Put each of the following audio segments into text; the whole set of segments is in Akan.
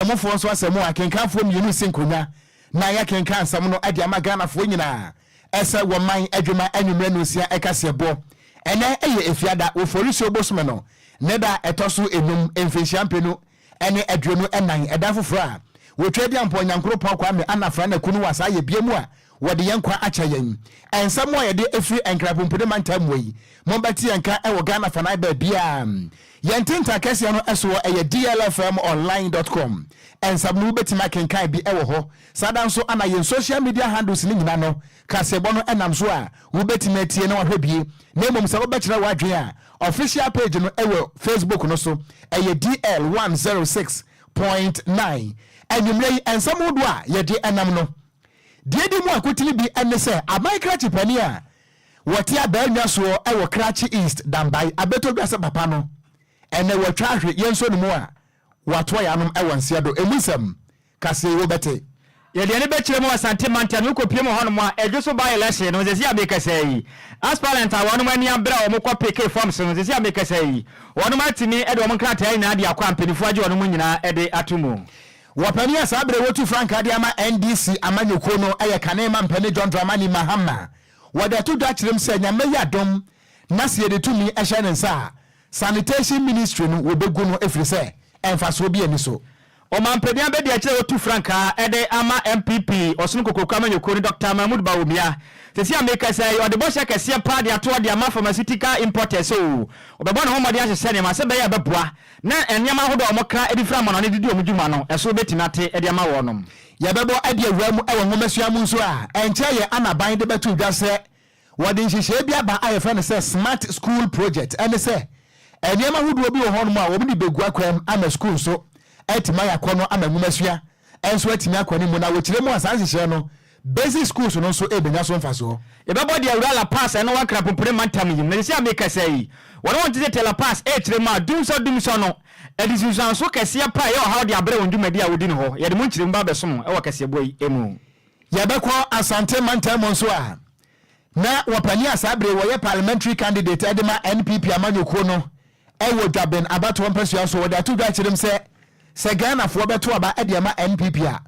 Ɔmofoɔ nso asɛm a akenkanfoɔ mmienu si nkonnwa na yɛkenkan nsɛm no de ama Ghanafoɔ nyinaa ɛsɛ wɔ man adwuma anwummerɛ 6 ɛkaseɛbɔ. Ɛnɛ ɛyɛ Efiada, Oforisuo bosome no ne da ɛtɔ so 5, mfinhyia 2024, ɛda foforɔ a wɔtwa di ampɔ Nyankoropɔn Kwame Anafra na kunu wɔ saa yɛ bie mu a wɔde yɛn kwa akyɛ yɛn. Ɛnsɛm a yɛde efiri Nkrapompone mantam mu yi, mombɛte yɛn ka ɛwɔ Ghana fanan baabiaa. Yɛn tenta kɛseɛ no ɛsoɔ ɛyɛ dlfmonline.com. Ɛnsɛm no wobɛtumi akenkan bi ɛwɔ hɔ. Saa da nso ana yɛn social media handles ne nyina no, kaseɛbɔ no ɛnam so a wobɛtumi atie na wahwɛ bie. Na mmom sɛ wobɛkyerɛ w'adwene a, official page no ɛwɔ Facebook no so ɛyɛ DL 106.9. Anwummerɛ yi, ɛnsɛm hodoɔ a yɛde ɛnam no deɛ di mu akotene bi ɛne sɛ aban krakye pani a wɔte abaanwa soɔ ɛwɔ Krachi East Dambai abɛtɔ dwa sɛ papa no ɛnɛ wɔatwa ahwe yɛn nso no mu a wɔatoa yɛanom ɛwɔ nseɛ do. Emu nsɛm kaseɛ wobɛte. Yɛde ani bɛkyerɛ mu Asante mantam no, wokɔpie mu hɔnom a, ɛdwo so by election no, sɛsi a mekasa yi, aspirant a wɔnom ani abere a wɔn kɔ pick forms no, sɛsi a mekasa yi, wɔnom atumi de wɔn nkrataa nyinaa de akɔ a mpanimfoɔ agye wɔnom nyinaa de ato mu. Wɔpani a saa berɛ wɔtu frankaa de ama NDC amanyɔkuo no ɛyɛ kane ma mpani John Dramani Mahama. Wɔde ato dwa kyerɛm sɛ Nyame yɛ adom na sɛ yɛde tumi ɛhyɛ ne nsa a, sanitation ministry no wɔbɛgu no, ɛfiri sɛ ɛmfasoɔ bi ani so. Ɔmampanin abɛdi akyerɛ wɔtu frankaa ɛde ama NPP ɔsono kokoroko amanyɔkuo no, Dr Mahmood Bawumia, sɛsi a mekasa yi, ɔde bɔhyɛ kɛseɛ paa de ato ɔde ama pharmaceutical importers o ɔbɛbɔ ne ho mmɔden ahyehyɛ nneɛma sɛ bɛyɛ a bɛboa na nneɛma ahodoɔ a wɔkra de fira amanɔne de di wɔn dwuma no, ɛso bɛtumi ate de ama wɔnom. Yɛbɛbɔ ade awura mu ɛwɔ nwomasua mu nso a, ɛnkyɛ yɛ anaban de bɛto dwa sɛ wɔde nhyehyɛe bi aba a yɛfrɛ no sɛ Smart School Project, ɛne sɛ nneɛma ahodoɔ bi wɔ hɔnom a wɔn de bɛgu akwan ama school nso atumi ayɛ akɔ no ama nwomasua ɛnso atumi akɔ ne mu. Na wɔkyerɛ mu a, saa nhyehyɛe no, basic schools no nso ɛbɛnya so mfasoɔ. Yɛbɛbɔ deɛ awura Lapaz ɛno wakra pompone mantam yi mu na sɛsi a mekasa yi, wɔne wɔn tete Lapaz ɛkyerɛ mu a dumsɔ dumsɔ no ɛde sunsuanso kɛseɛ pa a ɛyɛ ɔhaw de abrɛ wɔn dwumadi a wɔdi no hɔ. Yɛde mu nkyerɛmu ba bɛsom ɛwɔ kɛseɛboɔ yi mu. Yɛbɛkɔ Asante mantam mu nso a, na wɔpani a saa bere wɔyɛ parliamentary candidate ɛde ma NPP amanyɔkuo no ɛwɔ Dwaben abatoɔ mpasua so, wɔde ato dwa kyerɛm sɛ Ghanafoɔ bɛto aba ɛde ama NPP a,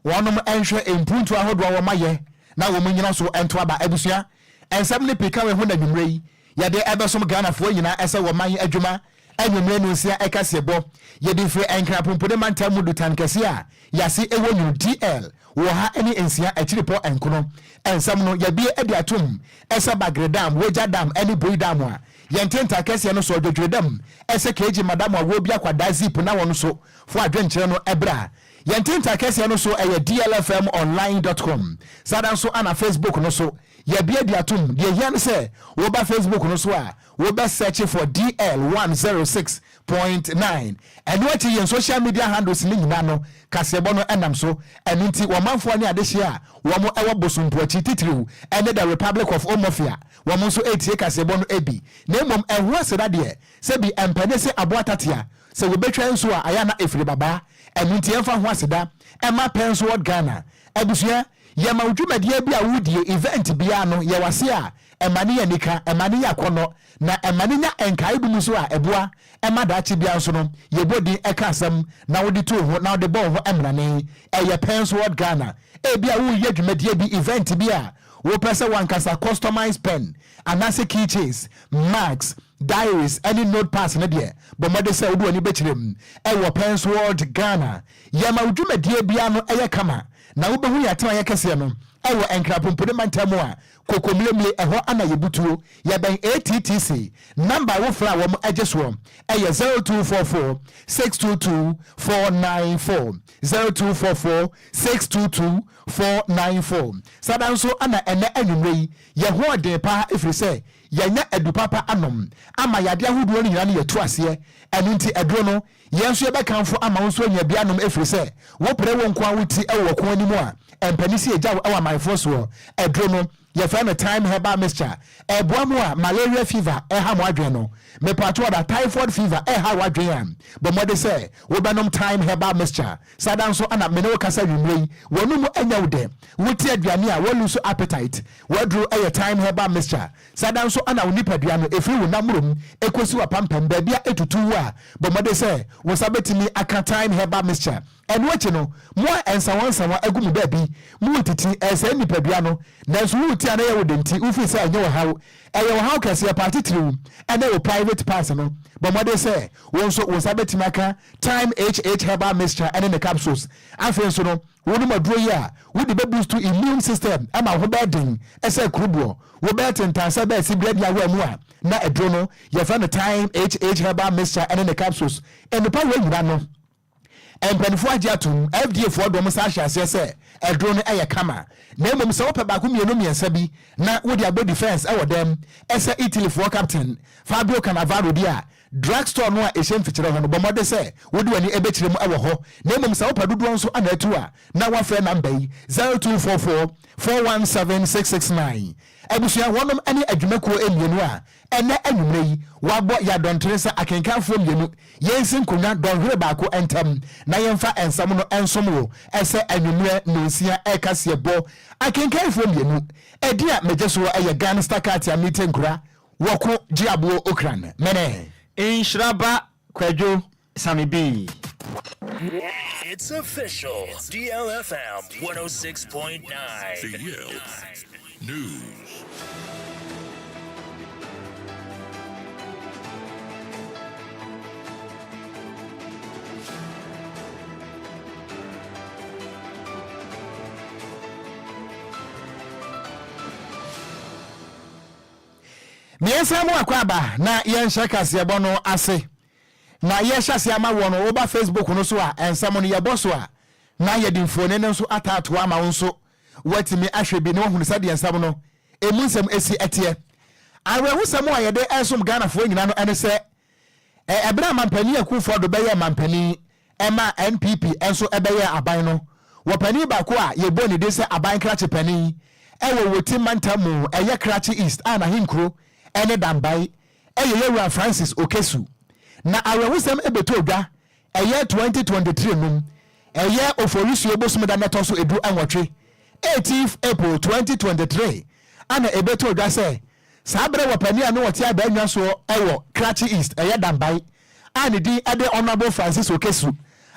wɔnom nhwɛ mpuntu ahodoɔ a wɔmayɛ na wɔn nyina so nto aba. Abusua, nsɛm ne pii ka wɔ ho na nwummerɛ yi yɛde ɛbɛsom Ghanafoɔ nyinaa ɛsɛ wɔ man adwuma anwummerɛ 6 ɛkaseɛ bɔ. Yɛde firi Nkrapompone mantam mu dutan kɛseɛ a yɛase ɛwɔ nwunu DL wɔ ha ne 6 akyiripɔ nkono. Nsɛm no yɛbie de atom ɛsɛ Bagre Dam, Wogya Dam ne Bui Dam a yɛn tenta kɛseɛ no so ɔdwodwere dam ɛsɛ kg madam a wɔbi akwadaa zip na wɔn so fo adwenkyerɛ no ɛberɛ a yɛn tenta kɛseɛ no so ɛyɛ dlfmonline.com. Saa da nso ana Facebook no so yɛbie de atom. Deɛ hia no sɛ woba Facebook no so a, wobɛ search for DL 106.9. Ɛno akyi, yɛn social media handles ne nyinaa no, kaseɛbɔ no ɛnam so. Ɛno nti wɔmanfoɔ ne adehyeɛ a wɔn ɛwɔ Bosompoakyi titiriw ɛne the Republic of Omofia, wɔn nso ɛretie kaseɛbɔ no ebi. Na mmom ɛho aseda deɛ, sɛbi mpɛne sɛ aboa tatea sɛ wɔbɛtwa nso a ayɛ na ɛfiri babaa. Ɛno nti yɛmfa ho aseda ɛma Pensword Ghana. Abusua, yɛma wo dwumadie bi a wodie, event biara no, yɛwɔ ase a ɛma ne yɛ nika, ɛma ne yɛ akɔnɔ, na ɛma ne nya nkae dum so a ɛboa ɛma daakye bia nso no yɛbɔ din ɛka asɛm na wode to ho na wode bɔ wo ho mmerane. Ɛyɛ Pensword Ghana. Ebi a woyɛ dwumadie bi, event bi a wopɛ sɛ wankasa customize pen anaasɛ keychains, mugs, diaries ɛne notepads no deɛ, bɔ mmɔde sɛ wode w'ani bɛkyerɛ mu ɛwɔ Pensword Ghana. Yɛma wo dwumadie bia no ɛyɛ kama na wobɛhu yɛ atena yɛ kɛseɛ no ɛwɔ Nkrapompone mantam a Kokomlemle, ɛhɔ ana yɛbutuo. Yɛbɛn ATTC. Number wofrɛ a wɔn agye soɔ ɛyɛ 0244 622 494, 0244 622 494. Sada nso ana ɛnɛ anwummerɛ yi yɛ ho ɔden paa, ɛfiri sɛ yɛnya adu papa anom ama yadeɛ ahodoɔ no nyinaa no yɛtu aseɛ. Ɛno nti aduro no, yɛn nso yɛbɛkamfo ama wo nso anya bi anom, ɛfiri sɛ wopere wo nko a woti ɛwɔ wɔko anim a ɛmpani si ɛgya wo ɛwɔ amanfoɔ soɔ. Aduro no. Yɛfrɛ no Thyme Herbal Mixture. Ɛboa mo a malaria fever ɛha mo adwene no. Mepatwo ɔda typhoid fever ɛha w'adwene a, bɔ mmɔden sɛ wobɛnom Thyme Herbal Mixture. Saa da nso na me ne wo kasa anwummerɛ yi, w'anomu nyɛ wo dɛ, wote aduane a wo lose appetite, w'aduro yɛ Thyme Herbal Mixture. Saa da nso na wo nipadua no ɛfiri wo nammorom ɛkɔsi w'apampam baabi a ɛtutu wo a, bɔ mmɔden sɛ wo nsa bɛtumi aka Thyme Herbal Mixture. Ɛno akyi no, mo a nsawansawa agu mo baabi, moretiti, ɛresɛe nipadua no, nanso woreti a na ɛyɛ wo dɛ nti, wofii sɛ ɛnyɛ ɔhaw. Ɛyɛ ɔhaw kɛseɛ paa, titiriw ɛne wo private parts no. Bɔ mmɔden sɛ wo nso wo nsa bɛtumi aka Thyme HH Herbal Mixture ne ne capsules. Afei nso no, wonom aduro yi a, wode bɛboost immune system ma wo ho bɛyɛ den sɛ kuruboɔ. Wobɛyɛ tentann sɛ bɛɛsi berɛ bi a woammu a na aduro no, yɛfrɛ no Thyme HH Herbal Mixture ne ne capsules. Nnipa wei nyina no, Mpanimfoɔ agye atom, FDA foɔ de wɔn nsa ahyɛ aseɛ sɛ aduro no yɛ kama. Na mmom sɛ wopɛ baako mmienu mmiɛnsa bi na wode abɔ defence wɔ dɛm sɛ Italy foɔ captain Fabio Cannavaro bi a, drug store no a ɛhyɛ mfikyire hɔ no, bɔ mmɔden sɛ wode w'ani bɛkyerɛ mu wɔ hɔ. Na mmom sɛ wopɛ dodoɔ nso na atu a, na woafrɛ number yi, 0244 417 669. Abusua, wɔnom ne adwumakuo mmienu a Ɛnnɛ anwummerɛ yi, wɔabɔ yɛn adɔntene sɛ akenkanfoɔ mmienu, yɛnsi nkonnwa dɔnhwere baako ntam na yɛmfa nsɛm no nsom wo sɛ anwummerɛ nnɔnsia kaseɛbɔ akenkanfoɔ mmienu. Ɛdin a megye soɔ yɛ Gansta Katia Mite Nkura, Wɔko Gye Aboɔ Okran. Mene. Nhyira ba Kwadwo Sammy B. It's official. DLFM 106.9. DL News. Mmiɛnsa mu akɔ aba na yɛnhyɛ kaseɛbɔ no ase. Na yɛhyɛ aseɛ ama woɔ no, woba Facebook no so a, nsɛm no yɛbɔ so a, na yɛde mfoni no nso ataatoa ama wo nso woatumi ahwɛ bi na woahunu sɛdeɛ nsɛm no ɛmu nsɛm ɛsi ɛteɛ. Awerɛhosɛm a yɛde ɛresom Ghanafoɔ nyina no ɛne sɛ, ɛberɛ a Mampanin Akuffo Addo bɛyɛɛ mampanin ɛma NPP nso ɛbɛyɛɛ aban no, wɔ panin baako a yɛbɔ ne din sɛ aban krakye panin ɛwɔ Woti mantam mu, ɛyɛ Krachi East a n'ahenkuro ɛne Dambai, yɛ Yɛwura Francis Okesu. Na awerɛhosɛm bɛtɔɔ dwa ɛyɛ 2023 nom, ɛyɛ Oforisuo bosome da nɛtɔ so edu nwɔtwe, 18th April 2023, ana ɛbɛtɔɔ dwa sɛ saa berɛ wɔ panin a na ɔte abaannwa soɔ wɔ Krachi East, ɛyɛ Dambai, a ne din de Honourable Francis Okesu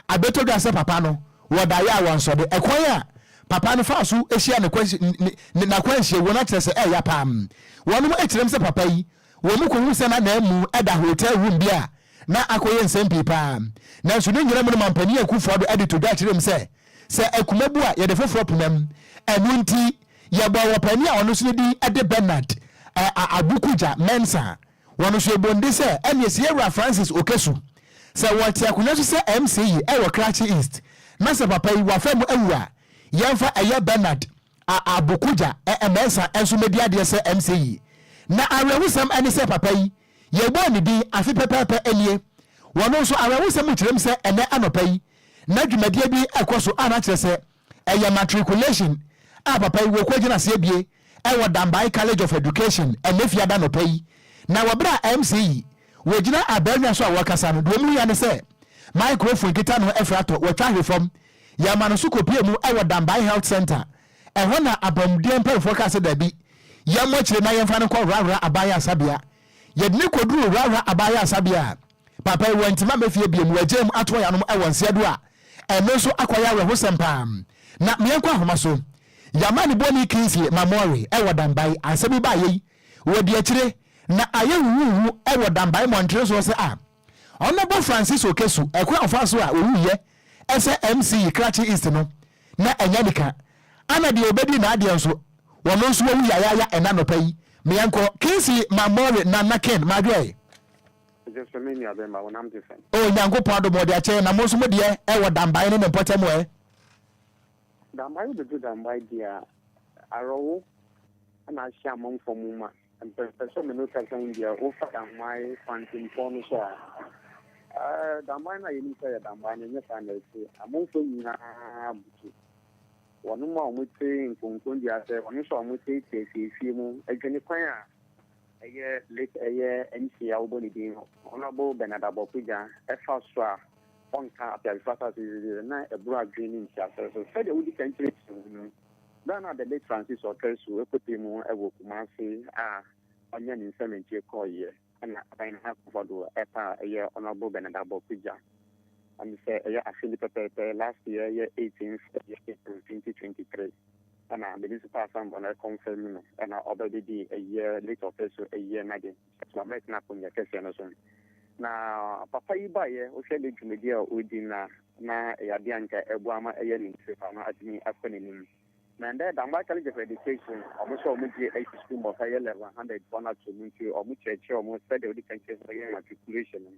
abɛtɔ dwa sɛ papa no wɔ daeɛ a wɔnsɔ de. Ɛkwan a papa no faa so hyia ne n'akwanhyia wuo no akyerɛ sɛ ɛɛya paa. Wɔnom kyerɛm sɛ papa yi wɔn kɔhu sɛ na n'amu da hotel room bi a na akɔyɛ nsɛm pii paa. Nanso ne nyina mu no Mampanin Akuffo Addo de to dwa kyerɛm sɛ sɛ akuma bu a yɛde foforɔ poma mu. Ɛno nti yɛbɔɔ wɔpanin a ɔno nso ne din de Bernard Abukugya Mensah Wɔn nso yɛbɔ nde sɛ ɛneɛ sɛ yɛwura Francis Okesu sɛ wɔte akonwa so sɛ MC yi ɛwɔ Krachi East na sɛ papa yi wafa mu awu a yɛnfa ɛyɛ Bernard A Abokogya ɛ Mensah nso mɛdi adeɛ sɛ MC yi. Na awerɛhosɛm ɛne sɛ papa yi yɛbɔɔ ne din afe pɛpɛɛpɛ nie. Wɔn nso awerɛhosɛm kyerɛm sɛ ɛnɛ anɔpa yi na dwumadie bi ɛkɔ so a na kyerɛ sɛ Ɛyɛ matriculation a papa yi wɔ kɔgyina aseɛ bie wɔ Dambai College of Education ɛnɛ Fiada nɔpa yi. Na wɔ berɛ a MC yi wɔgyina abaanwa so a wɔrekasa no, deɛ wɔhuiɛ ne sɛ microphone kita no afiri atɔ, watwa ahwe fam. Yɛma no so kɔpue mu wɔ Dambai Health Centre. Ɛhɔ na apɔmudeɛ mpanimfoɔ kaa sɛ dabi, yɛmmɔ akyire na yɛmfa no nkɔ Wrawra Abaayɛ Asabea. Yɛde no kɔduruu Wrawra Abaayɛ Asabea a, Papa yi wantumi amma fie bio, wagyaa mu atoa yɛn anom wɔ nseɛ do a ɛno nso akɔyɛ awerɛhosɛm paa. Na meɛnkɔ ahoma so. Yɛama ne bɔne Kingsley Mamore wɔ Dambai. Asɛm yi baeɛ yi, wɔdi akyire na ayɛ huhuuhu wɔ Dambai mmɔntene soɔ sɛ a Honourable Francis Okesu, ɛkwan a ɔfaa so a ɔwuiɛ sɛ MC Krachi East no, na ɛnyɛ anika. Ana deɛ ɔbɛdii n'adeɛ nso, ɔno nso wawu yayaaya ɛnnɛ anɔpa yi. Meɛnkɔ. Kingsley Mamore Nana Ken, Madwoɛ. Gye so me nua bɛma wo nam te sɛn. Oh Nyankopɔn adom ɔde akyɛ yɛn na mo nso mo deɛ ɛwɔ Dambae ne ne mpɔtam ɛ. Dambae wo bɛduru Dambae deɛ a arɔwo na ahyɛ amanfoɔ mu ma mpɛpɛ sɛ me ne wo kasa yi deɛ wo fa Dambae kwantempɔn no so a ɛɛ Dambae no a yɛnim sɛ ɛyɛ Dambae no ɛnyɛ saa na ɛte amanfoɔ nyinaa butu. Wɔnom a wɔte nkonkondua ase, wɔn nso a wɔte afiefie mu, adwene kwan a ɛyɛ late ɛyɛ MC a wɔbɔ ne din Honourable Bernard Abɔkogya ɛfa so a ɔnka Apiabifo asase so na ɛboro adwene ne nteaseɛ so. Sɛdeɛ wodi kan kyerɛkyerɛ mu no, berɛ a na the late Francis Ɔtɛsu kɔpie mu wɔ Kumasi a ɔnyɛ ne nsɛm nkyie kɔeɛ ɛna aban Nana Akufo-Addo ɛpa a ɛyɛ Honourable Bernard Abɔkogya ɛne sɛ ɛyɛ afe ni pɛpɛɛpɛ, last year ɛyɛ 18th ɛyɛ April 2023, ɛna Municipal Assembly no ɛconfirm no ɛna ɔbɛdedi ɛyɛ late Ɔtɛsu ɛyɛ n'ade so abɛtena akonnwa kɛseɛ no so. Na papa yi baeɛ, wohwɛ ne dwumadi a ɔredi na ɛyɛ adeɛ a nka ɛboa ama ɛyɛ ne nkyerɛ no atumi akɔ n'anim. Na ndɛ Dambai College of Education, ɔmo sɛ ɔmo gye ɛyɛ sukuu mmɔfra yɛ level 100 foɔ no ato mu, nti ɔmo kyerɛkyerɛ ɔmo sɛdeɛ ɔdi kan kyerɛ sɛ ɔyɛ matriculation no.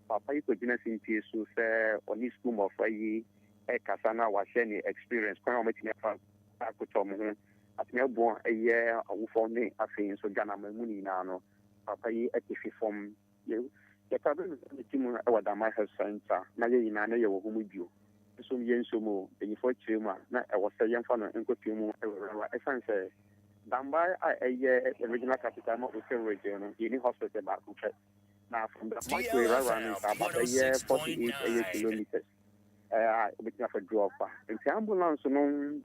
Papa yi kɔgyina simpie so sɛ ɔne sukuu mmɔfra yi ɛkasa na wahyɛ ne experience kwan a ɔmatumi afa akotɔ ɔmo ho atumi aboa ɛyɛ awofoɔ ne afei nso Ghana man mu no nyinaa no. Papa yi ɛte fi fam, yɛka bɛ ne ti mu ɛwɔ Damai Health Center na yɛ nyinaa na yɛwɔ hɔ mu bio nso yɛn nso mu mpanyinfoɔ kyerɛ mu a na ɛwɔ sɛ yɛmfa no nkɔpie mu ɛwɔ Rawa, ɛsiane sɛ Dambai a ɛyɛ regional capital ma Oti Region no, yɛni hospital baako pɛ. Na from Dambai to Rawa no nsa aba bɛyɛ 48 ɛyɛ kilometers a obɛtumi afa duro ɔfa. Nti ambulance no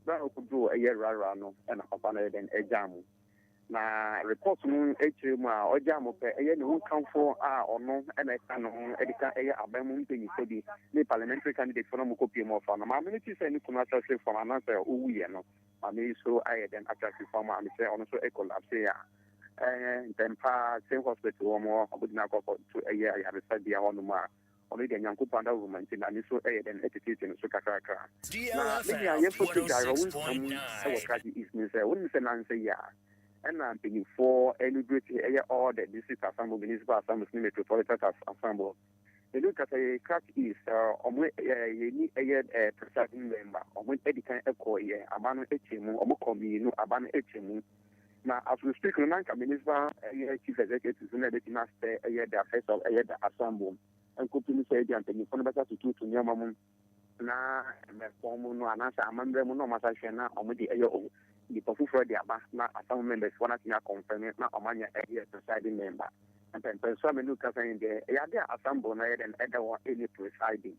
bɛrɛ a ɔkɔduro ɛyɛ Rawa no, ɛna papa no yɛ dɛn ɛgya mu. Na report no akyerɛ mu a ɔgya mo pɛ ɛyɛ ne ho kamfo a ɔno ɛna ɛka ne ho ɛde ka ɛyɛ aban mu mpanyinfoɔ bi ne parliamentary candidate fo no mo kɔpie mu ɔfa no. Maame no ti sɛ ne kunu ahyɛ fam anaasɛ ɔwuiɛ no, maame yi so ayɛ dɛn ahyɛ fam a mesɛ ɔno nso ɛcollapse a ɛɛ ntɛmpa same hospital wɔ mo ɔmo gyina akɔkɔ to ɛyɛ ayaresabea hɔnom a ɔno deɛ Nyankopɔn adawuruma nti na ne so ɛyɛ dɛn ɛtetete no so kakrakra. Na me nua, yɛmfa to dwa wo nsɛm ɛwɔ Krachi East ne sɛ wonim sɛ nansa yi a ɛna mpanyinfoɔ inaugurate ɛyɛ all the district assembly, municipal assemblies ne metropolitan assembly. Ɛnu kasa yɛ Krachi East, ɔmo yɛni ɛyɛ presiding member. Ɔmo ɛdi kan ɛkɔ yɛ aba no ɛkyɛ mu, ɔmo kɔ mmienu, aba no ɛkyɛ mu. Na as we speak no, nanka municipal ɛyɛ chief executive na ɛbɛtumi asɛ ɛyɛ the affairs of ɛyɛ the assembly nkɔpem sɛ ɛdi mpanyinfoɔ no bɛsa tututu nneɛma mu na mmɛpɔn mu no anaasɛ amammerɛ mu na ɔmo asa hwɛ na ɔmo de ɛyɛ o nipa foforɔ de aba na assembly members foɔ no atumi aconfirm na ɔmo anya ɛyɛ presiding member. Mpɛmpɛnso a menu kasa yi deɛ, ɛyɛ ade a assembly no ɛyɛ dɛn ɛda hɔ ɛne presiding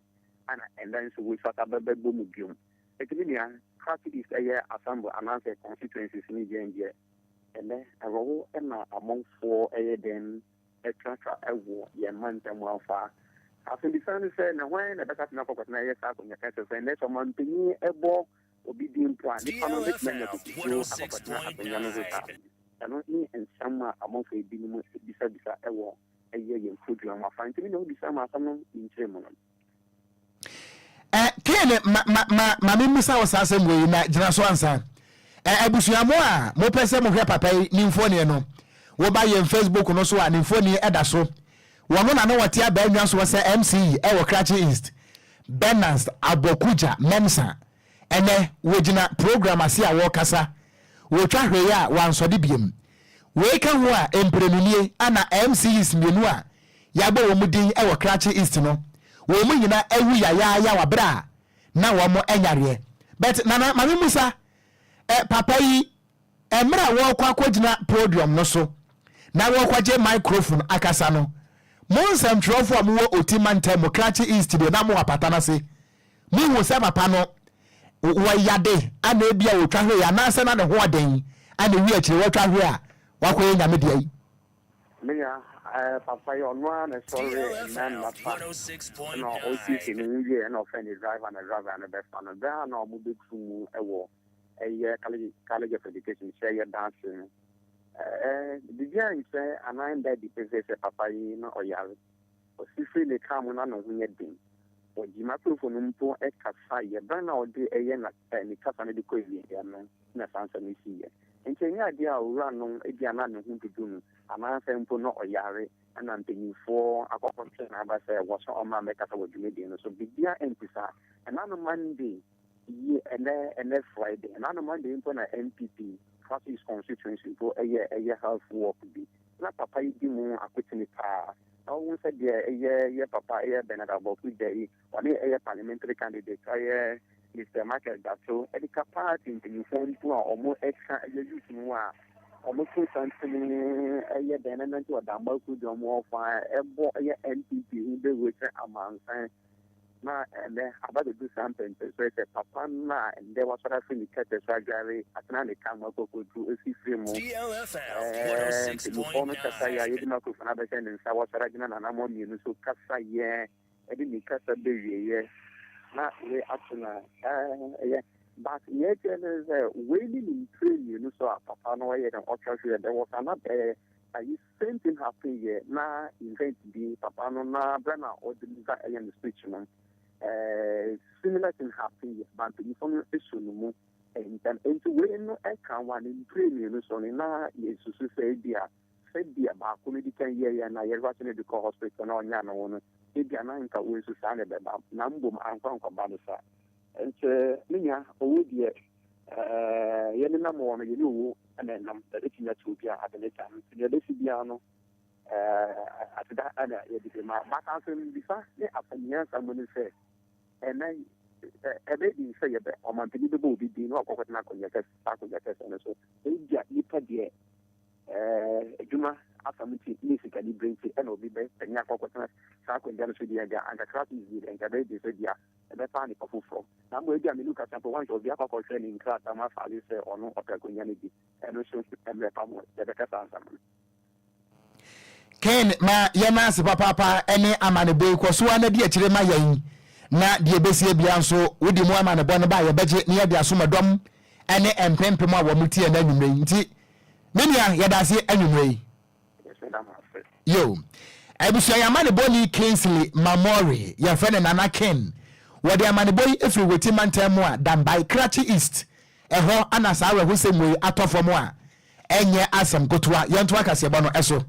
ana ɛnda nso wo sata bɛbɛbɔ mu biom. Eti mi nua, Krachi East ɛyɛ assembly anaasɛ constituencies ne gyɛn deɛ, ɛnɛ ɛwɔwo ɛna amanfoɔ ɛyɛ dɛn ɛtratra ɛwɔ yɛn mantam afa. Asɛmbisa no sɛ na hwan na ɛbɛka tena kɔkɔtena ɛyɛ saa akonnwa kɛse sɛ ɛnɛ sɛ ɔmanpanyin ɛbɔ obi din mpo a, nipa no bɛtumi anya kokoduro akɔkɔtena akonnwa no so saa? Ɛno ne nsɛm a amanfoɔ ebinom bisabisa ɛwɔ ɛyɛ yɛn fodua mu afa. Nti mi na obisa ma asɛm no nkyerɛ mu no. Kane ma ma ma ma me mmisa wo saa asɛm wei na gyina so ansa. Abusua, mo a mopɛ sɛ mohwɛ papa yi ne mfonin no, woba yɛn Facebook no so a, ne mfonin ɛda so. Wɔno na ne wɔte abaa soɔ sɛ MC ɛwɔ Krachi East, Bernard Abɔkugya Mensah. Ɛnɛ wɔgyina program ase a wɔrekasa, wɔtwa hwee a wansɔde biem. Wei ka ho a mprenu nie ana MCs mmienu a yɛabɔ wɔn din wɔ Krachi East no, wɔn mu nyinaa awu yayaaya wɔ abere a na wɔn nyareɛ. But Nana, maame musa papa yi, mmerɛ a wɔrekɔ akɔgyina podium no so na wɔrekɔgye microphone akasa no, mo nsɛmtwerɛfoɔ a mowɔ Oti mantam mu, Krachi East deɛ, na mowɔ apata no ase, muhu sɛ papa no wɔyade ana ebi a wɔtwa hwee anaasɛ na ne ho ɔden ana ewi akyire wɔtwa hwee a wakɔyɛ Nyame deɛ yi? Me nua, papa yi ɔno ara na ɛsɔre ɛnna nnapa ɛna ɔsiesie ne ho wie ɛna ɔfrɛ ne driver na driver no bɛfa no. Berɛ a na ɔmo bɛtu mu ɛwɔ ɛyɛ College of Education sɛ ɛyɛ danse no, biribiara nkyerɛ anaa nda adi pefee sɛ papa yi na ɔyare. Ɔsi firi ne kaa mu na ne ho yɛ den. Ɔgye microphone no mpo ɛkasa yɛ. Berɛ na ɔde ɛyɛ na ne kasa no de kɔ awieeɛ no na saa nsɛm no siiɛ. Nti ɛnyɛ adeɛ a owura no ebia na ne ho dudu no anaasɛ mpo na ɔyare ɛna mpanyinfoɔ akɔkɔtwe n'aba sɛ wɔsɛ ɔma mmɛkasa wɔ dwumadie no so. Biribiara nti saa. Ɛna no Monday yi, ɛnɛ Friday, ɛna no Monday mpo na NPP Krachi East constituency mpo ɛyɛ health work bi na papa yi di mu akotene paa. Na wɔn sɛ deɛ ɛyɛ yɛ papa ɛyɛ Bernard Abɔkugya yi, ɔne ɛyɛ parliamentary candidate ɔyɛ. Mister Michael Dato de ka party mpanyinfoɔ mpo a wɔn ɛka ɛyɛ youth no a wɔn to santene ɛyɛ dɛn na nante ɔdamba kuo deɛ wɔn ɔfa ɛbɔ ɛyɛ NPP ho dawuro kyerɛ amansan na ɛnɛ aba bɛdu saa mpɛmpɛnsoɔ sɛ papa no a ɛndɛ wasɔre afiri ne kɛtɛ so adware atena ne ka mu akɔkɔduru ɛfifiri mu mpanyinfoɔ no kasa yɛ a yɛde microphone abɛhyɛ ne nsa, wasɔre agyina nanammɔ mmienu so kasa yɛ ɛde ne kasa bɛwieɛ na wei ato no ɛyɛ. But nea ɛkyerɛ ne sɛ wei ne ne mpire mmienu so a papa no ɔyɛ no ɔtwa hwɛ. There was another ayi, same thing happen yɛ na event bi papa no na berɛ na ɔde nipa ɛyɛ no speech no, similar thing happen yɛ, but mpanyinfoɔ no esu no mu ntɛm. Nti wei no ɛka wa ne mpire mmienu so no na yɛsusu sɛ ebi a sɛdeɛ baako no di kan yɛyɛ na yɛreba so no de kɔ hospital na ɔnya no ho no, ebi a na nka wei nso saa na ɛbɛba, na mbom ankɔ ankɔba no saa. Nti me nua, owu deɛ, yɛne nam wɔ no, yɛne owu ɛna ɛnam ɛbɛtumi ato obi a ade ne tam. Nti deɛ ɛbɛsi biara no, aseda ɛna yɛde bi ma bata. Asɛm bisa ne asɛmmiansa mu ne sɛ ɛnɛ ɛbɛdi sɛ yɛbɛ ɔmampanin bɛbɔ obi din na wakɔkɔtena akonnwa kɛse, saa akonnwa kɛse no so. Ebia nipa deɛ, adwuma asɛm nti ne sika ni bere nti ɛna obi bɛ panyin akɔkɔtena saa akonnwa no so deɛ, deɛ anka class deɛ nka bɛyɛ de sɛ deɛ ɛbɛfa nipa foforɔ. Na mmom ebi a menu kasa mpo wanhwɛ obi akɔkɔhwɛ ne nkrataa mu afaale sɛ ɔno ɔpɛ akonnwa no bi. Ɛno nso mmerɛ pa mu yɛbɛka saa nsɛm no. Ken, ma yɛn ase papaapa ne amanebɔ yi. Kɔ so a na di akyire ma yɛn, na deɛ ɛbɛsie bia nso wodi mu amanebɔ no ba a, yɛbɛgye na yɛde asom ɛdɔm ne mpempem a wɔn tie no anwummerɛ yi. Nti me nua, yɛda ase anwummerɛ yi. Yo, abusua, yɛn amanebɔ ni Kingsley Mamori, yɛfrɛ no Nana Ken. Wɔde amanebɔ yi efiri Woti mantam mu a Dambai Krachi East ɛhɔ ana saa awerɛhosɛm wei atɔ fam a ɛnyɛ asɛm kotoa. Yɛnto akaseɛbɔ no ɛso.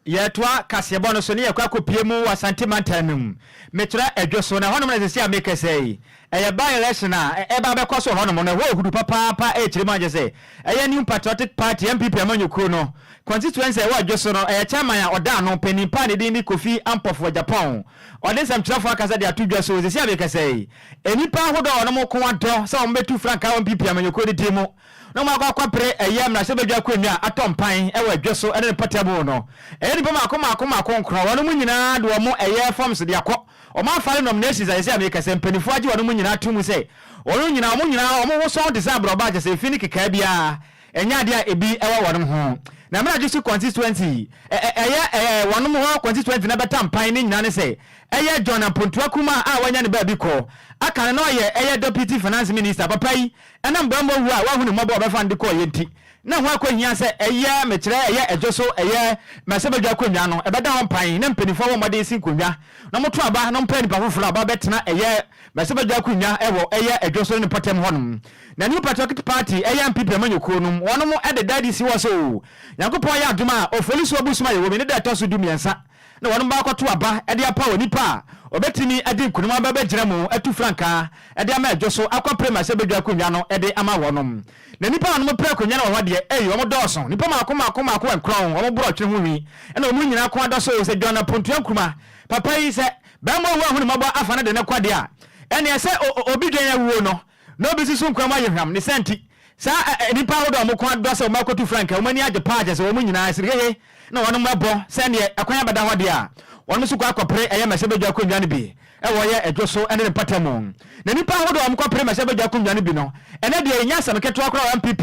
Yɛtoa kaseɛbɔ no so ne yɛkɔ akɔpie mu wɔ Asante mantam no mu, mekyerɛ Adwo so, na ɛhɔnom na sɛsi a mekɛsɛ yi ɛyɛ by election a ɛba bɛkɔ so hɔnom no. Ɛhɔ ohudu papaapa. Ɛkyerɛ mu agyɛ sɛ ɛyɛ New Patriotic Party, NPP amanyɔkuo no, constituency a ɛwɔ Adwo so no, ɛyɛ chairman a ɔda ano panin pa a ne din de Kofi Ampɔfoɔ Japan. Ɔde nsɛmtwerɛfoɔ akasa de ato dwa so sɛsi a mekɛsɛ yi, nnipa ahodoɔ a wɔnom ko adɔ sɛ wɔn bɛtu frankaa wɔ NPP amanyɔkuo no din mu na wɔn akɔ akɔpere ɛyɛ mmarahyɛbadwa akonnwa a atɔ mpan wɔ Adwo so ne ne mpɔtam no, ɛyɛ nnipa mako mako mako nkorɔ. Wɔn mu nyinaa de wɔn ɛyɛ forms de akɔ, wɔn afile nominations a yɛsɛ ameka sɛ mpanimfoɔ agye wɔn mu nyinaa to mu sɛ wɔn nyinaa wɔn ho sɔn te sɛ aborɔba akyɛ sɛ efi ne kekaa biara ɛnyɛ adeɛ a ebi ɛwɔ wɔn ho. Na mmerɛ Adwo so constituency ɛyɛ wɔn hɔ constituency na bɛta mpan ne nyinaa ne sɛ ɛyɛ John Ampontua Kuma a wanya ne baabi kɔ aka no na ɔyɛ ɛyɛ deputy finance minister. Papa yi ɛnam bɛmmɔ wu a wahu ne mmɔbɔ a ɔbɛfa no de kɔɔ yɛ nti na ho akɔhia sɛ ɛyɛ mekyerɛ ɛyɛ Ɛdwo so ɛyɛ mmarahyɛbadwa akonnwa no ɛbɛda hɔ mpan na mpanimfoɔ wɔ mmɔden si nkonnwa na moto aba na ɔmpɛ nipa foforɔ a ɔba bɛtena ɛyɛ mmarahyɛbadwa akonnwa ɛwɔ ɛyɛ Ɛdwo so ne ne mpɔtam hɔnom. Na New Patriotic Party, ɛyɛ NPP amanyɔkuo nom, wɔnom ɛde da adi si hɔ sɛ o Nyankopɔn yɛ adom a, Ofoli so abosom a yɛwɔ mu ne da ɛtɔ so 13 na wɔnom baakɔto aba ɛde apa wɔ nipa a ɔbɛtumi adi nkonim aba bɛgyina mu atu frankaa ɛde ama Ɛdwo so akɔpere mmarahyɛbadwa akonnwa no ɛde ama wɔnom. Na nipa a wɔnom pere akonnwa no wɔ hɔ deɛ, ei, wɔn dɔɔso, nipa maako maako maako 9, wɔn borɔ ɔtwene ho nwi ɛna wɔn nyinaa ko adɔ so sɛ John Apontua Nkrumah papa yi sɛ bɛrima owu ahunu mmɔbɔ afa no de ne kɔ deɛ a, ɛneɛ sɛ obi dwan awuo no na obi susu nkwa mu ayɛ hwam ne sɛ. Nti saa nipa ahodoɔ a wɔn ko adɔ sɛ wɔn akɔtu frankaa, wɔn ani agye paa kyɛ sɛ wɔn nyinaa sirihehe na wɔn ɛbɔ sɛneɛ ɛkwan abɛda hɔ deɛ a, wɔn nso kɔ akɔpere ɛyɛ mmarahyɛbadwa akonnwa no bi ɛwɔ yɛ Ɛdwo so ɛne ne mpɔtam mu. Na nipa ahodoɔ a wɔn kɔpere mmarahyɛbadwa akonnwa no bi no, ɛnɛ deɛ yɛnya asɛm ketewa koraa wɔ NPP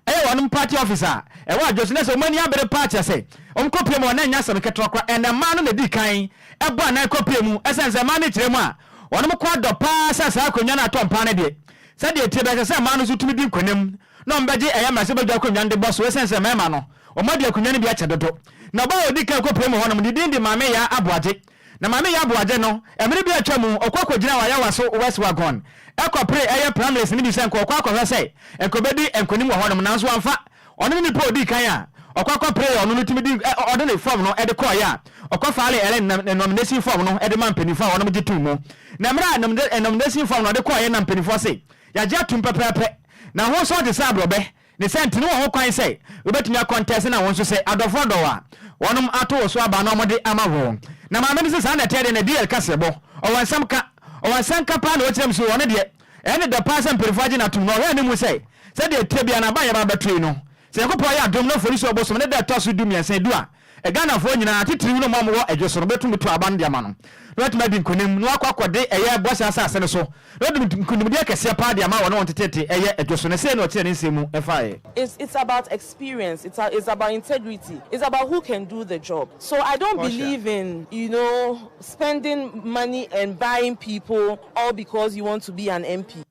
ɛyɛ wɔn party office a ɛwɔ Adwo so na sɛ wɔn ani abere paa kyerɛ sɛ wɔn kɔpie mu wɔn anya asɛm ketewa koraa. Ɛnɛ mmaa no na di kan ɛbɔ anan kɔpie mu, ɛsɛn sɛ mmaa no kyerɛ mu a wɔn kɔ adɔ paa sɛ saa akonnwa no atɔ mpa no deɛ, sɛdeɛ tie bɛsɛ sɛ mmaa no nso tumi di nkonim na wɔn bɛgye ɛyɛ mmarahyɛbadwa akonnwa no de bɔ so, ɛsɛn sɛ mmarima no wɔn adi akonnwa no bi akyɛ dodo. Na ɔbaa a ɔdi kan kɔpie mu hɔnom ne din de Maame Yaa Aboagye. Na Maame Yaa Aboagye no, mmere bi atwa mu ɔkɔ akɔgyina wɔ Ayawaso West Wuogon ɛkɔpere ɛyɛ primaries no bi sɛ nka ɔkɔ akɔhwɛ sɛ nka ɔbɛdi nkonim wɔ hɔnom, nanso wamfa. Ɔno ne nipa a ɔdi kan a ɔkɔ akɔpere yɛ ɔno no tumi di ɔde ne form no de kɔɔeɛ a ɔkɔ file ɛrɛ ne nomination form no de ma mpanimfoɔ a wɔnom gye tom mu. Na mmerɛ a nomination form no ɔde kɔɔeɛ na mpanimfoɔ se yɛagye atom pɛpɛɛpɛ na ho nso ɔte sɛ aborɔbɛ ne sɛ nti no wɔ ho kwan sɛ wobɛtumi akɔntɛse na wɔn nso sɛ adɔfoɔ dɔw a wɔnom ato wɔ so aba na wɔde ama wɔn. Na maame no sɛ saa na ɛteɛ deɛ, na DL kaseɛbɔ ɔwɔ nsɛm ka, ɔwɔ nsɛm ka paa na ɔkyerɛ mu so ɔno deɛ. Ɛyɛ no dɛ paa sɛ mpanyimfoɔ agye no atom na ɔhwɛ anim sɛ sɛdeɛ ɛteɛ biara no aba a yɛba abɛto yi no, sɛ Nyankopɔn ayɛ adom na Oforisuo bosom ne da a ɛtɔ so dumiɛnsa du a, Ghanafoɔ nyinaa, titiriw no wɔn a wɔwɔ Adwo so no, bɛtumi to aba no de ama no na watumi adi nkonim na wakɔ akɔde ɛyɛ Bɔhyɛ Asase no so na wadi nkonimdie kɛseɛ paa de ama wɔne wɔn teteete ɛyɛ Adwo so no. Sei na ɔkyerɛɛ ne nsɛm mu faeɛ. It's it's about experience, it's it's about integrity, it's about who can do the job. So I don't believe in you know spending money and buying people all because you want to be an MP.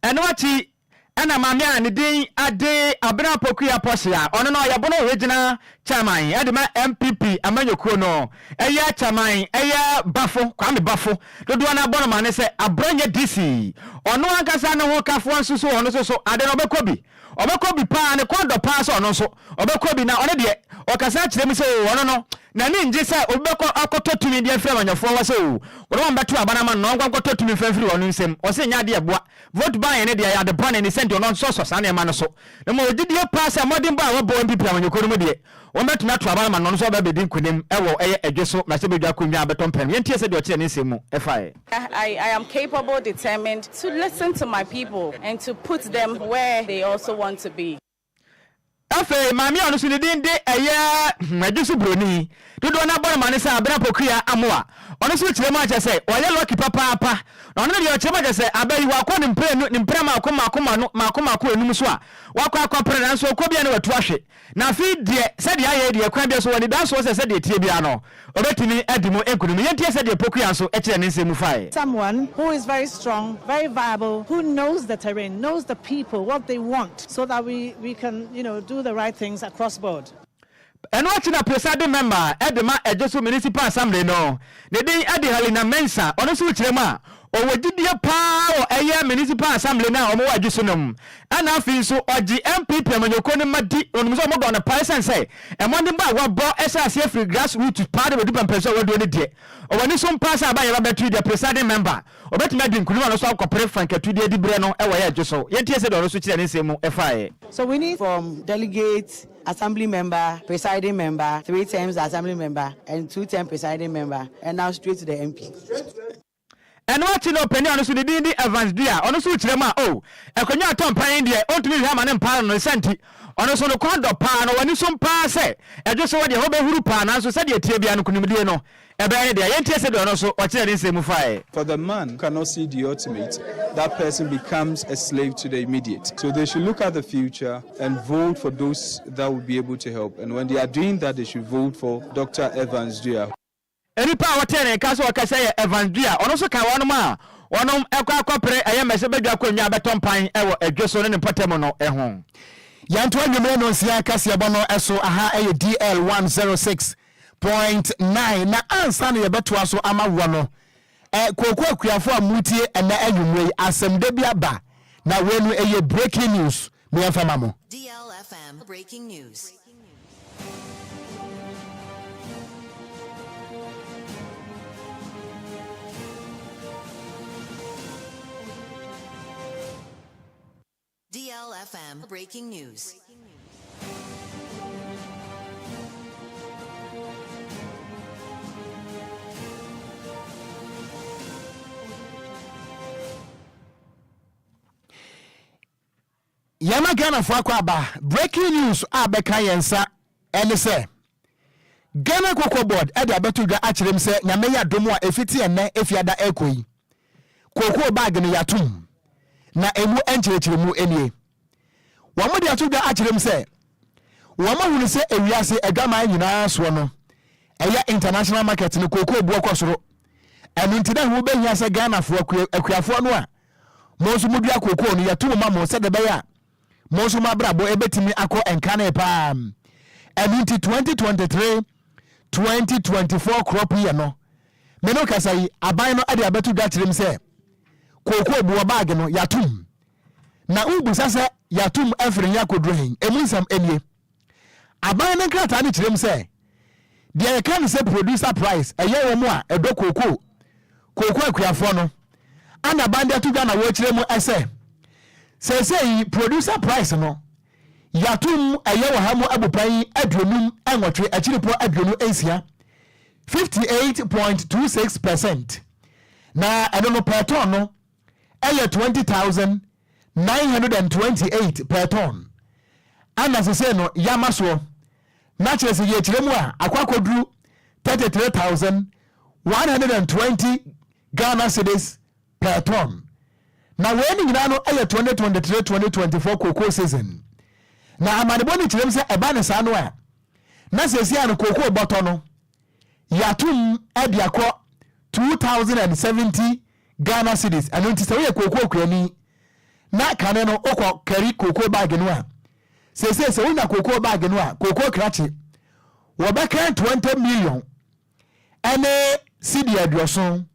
Ɛno akyi na maame a ne din de Abena Pokuya Portia a ɔno no ɔyɛ Bono Regional Chairman de ma NPP amanyɔkuo no yɛ Chairman yɛ Bafo, Kwame Bafo, dodoɔ no ara bɔ no mane sɛ Abranyɛ DC. Ɔno ankasa ne ho kafoɔ nso so ɔno nso so ade no ɔbɛkɔ bi. Ɔbɛkɔ bi paa, ne kɔn dɔ paa sɛ ɔno nso ɔbɛkɔ bi, na ɔno deɛ ɔkasa kyerɛ mu sɛ oo ɔno no n'ani ngye sɛ obi bɛkɔ akɔtɔ tumi de afiri amanyɔfoɔ hɔ sɛ oo wɔn wɔn bɛto aba no ama no na ɔnkɔ nkɔtɔ tumi mfa mfiri ɔno nsam. Ɔse nyɛ adeɛ ɛboa. Vote buying no deɛ ɛyɛ ade bɔne ne sɛ nti ɔno ɔnsɔsɔ saa nneɛma no so. Na mmom ɔwɔ gyidie paa sɛ mmɔdenbɔ a wɔbɔ wɔ NPP amanyɔkuo no mu deɛ wɔn bɛtumi ato aba no ama no na ɔno nso ɔbɛ abɛdi nkunim wɔ ɛyɛ Ɛdwe so mmarahyɛbadwa akonnwa a bɛtɔ mpɛn no. Yɛntie sɛdeɛ ɔkyerɛ ne nsɛm mu faeɛ. I I am capable, determined to listen to my people and to put them where they also want to be. Afei maame a ɔno nso ne din de ɛyɛ hmm, Adwo so Buroni, dodoɔ no abɔ no ma ne sɛ Abena Pokuya Amoah. Ɔno nso kyerɛ mu akyɛ sɛ ɔyɛ lucky papaapa. Na ɔno no deɛ ɔkyerɛ mu akyɛ sɛ aba yi wakɔ ne mprenu ne mpra maako maako mano maako maako enum so a wakɔ akɔpere nanso ɔkɔ bi a na watu ahwe. Na afei deɛ, sɛdeɛ ayɛ yi deɛ, kwan biara so, wɔ anidasoɔ sɛ sɛdeɛ ɛteɛ biara no, ɔbɛtumi adi mu nkonim. Yɛntie sɛdeɛ Pokuya nso kyerɛɛ ne nsɛm mu faeɛ. Someone who is very strong, very viable, who knows the terrain, knows the people, what they want, so that we we can you know do the right things across board. Ɛno akyi na Presiding Member de ma Ejoso Municipal Assembly no, ne din de Helena Mensah, ɔno nso kyerɛ mu a, ɔwɔ gyidie paa wɔ ɛyɛ Municipal Assembly no a wɔwɔ Adwoso no mu. Ɛna afei nso ɔgye NPP amanyɔkuo no mma di, na ɔnim sɛ wɔdɔ no paa ɛsiane sɛ mmɔdenbɔ a wabɔ hyɛ aseɛ firi grass root paa de bɛdu pɛmpɛnsoɔ a waduro no deɛ, ɔwɔ anisom paa sɛ aban yɛba bɛto yi deɛ Presiding Member ɔbɛtumi adi nkunim a ɔno nso akɔpere frankatudeɛ diberɛ no wɔ ɛyɛ Adwoso. Yɛntie sɛdeɛ ɔno nso kyerɛɛ ne nsɛm mu faeɛ. So we need from delegate, assembly member, presiding member, three terms assembly member and two term presiding member and now straight to the MP. Ɛno akyi no ɔpanin a ɔno nso ne din de Evans Duah, ɔno nso kyerɛ mu a, oh, akonnwa a ɛtɔ mpan yi deɛ ɔntumi nhwɛ ama ne mpaa no no nsa nti, ɔno nso no kɔn dɔ paa na ɔwɔ anisom paa sɛ ɛdwo so wɔ deɛ hɔ bɛhuru paa nanso sɛdeɛ ɛteɛ biara no nkonimdie no ɛbɛyɛ ne dea. Yɛntie sɛdeɛ ɔno nso ɔkyerɛɛ ne nsɛm mu faeɛ. For the man who cannot see the ultimate, that person becomes a slave to the immediate. So they should look at the future and vote for those that will be able to help. And when they are doing that, they should vote for Doctor Evans Duah. Nnipa a wɔtee ne nka sɛ ɔkasa yɛ Evans Duah, ɔno nso ka wɔnom a wɔnom kɔ akɔpere ɛyɛ mmɛsɛbadwa akonnwa a bɛtɔ mpan wɔ Adwo so ne ne mpɔtam no ho. Yɛnto anwummere nnɔnsia kaseɛbɔ no so. Aha yɛ DL 106.9 na ansa na yɛbɛtoa so ama woɔ no, eh, kooko akuafo a motie ɛnɛ anwummere yi, asɛmdɛ bi aba na wei no ɛyɛ breaking news, meɛmfa ma mo. DLFM Breaking News. DLFM Breaking News. Yɛma Ghanafoɔ akɔ aba. Breaking news a bɛka yɛn nsa ɛne sɛ Ghana Cocoa Board ɛde abɛto dwa akyerɛ mu sɛ Nyame yɛ adom a ɛfiti ɛnnɛ Efiada ɛrekɔ yi cocoa bag no yɛatom na ɛmu nkyerɛkyerɛmu nie. Wɔn de ato dwa akyerɛ mu sɛ wɔn ahunu sɛ ewiase adwaman nyinaa soɔ no ɛyɛ international market no cocoa boɔ kɔ soro ɛno nti na ho bɛhia sɛ Ghanafoɔ akuafoɔ no a Mo nso modua kookoo no, yɛto mu ma mo sɛdeɛ ɛbɛyɛ a mo nso mo abrabɔ ɛbɛtumi akɔ nkane paa. Ɛno nti 2023 2024 crop year no, me no kasa yi, aban no de abɛto dwa kyerɛ mu sɛ kookoo boɔ baage no yɛatom. Na wobisa sɛ yɛatom afiri he akɔduru he? Emu nsɛm nie. Aban no nkrataa no kyerɛ mu sɛ, deɛ yɛka no sɛ producer price, ɛyɛ wɔn a ɛdɔ kookoo, kookoo akuafoɔ no, ana aban de ato dwa na wɔrekyerɛ mu sɛ, seesei yi producer price no, yɛato mu ɛyɛ ɔha mu abupɛn 58 akyiripɔ 26, 58.26 percent, na ɛno no per ton no. ɛyɛ 20,928 per ton ana sesei no yama soɔ na kyerɛ sɛ yɛkyerɛ mu a akɔ akɔduru 33,120 Ghana cedis per ton. Na wei ne nyinaa no yɛ 2023-2024 cocoa season. Na amanebɔ no kyerɛ mu sɛ ɛba ne saa no a, na seesei a no cocoa bɔtɔ no yɛatom de akɔ 2070 Ghana cedis. Ɛno nti sɛ woyɛ cocoa kuani na kane no wokɔ kari cocoa bag no a, seesei sɛ wonya cocoa bag no a, cocoa krakye wɔbɛkan 20 million ɛne cedi aduɔson,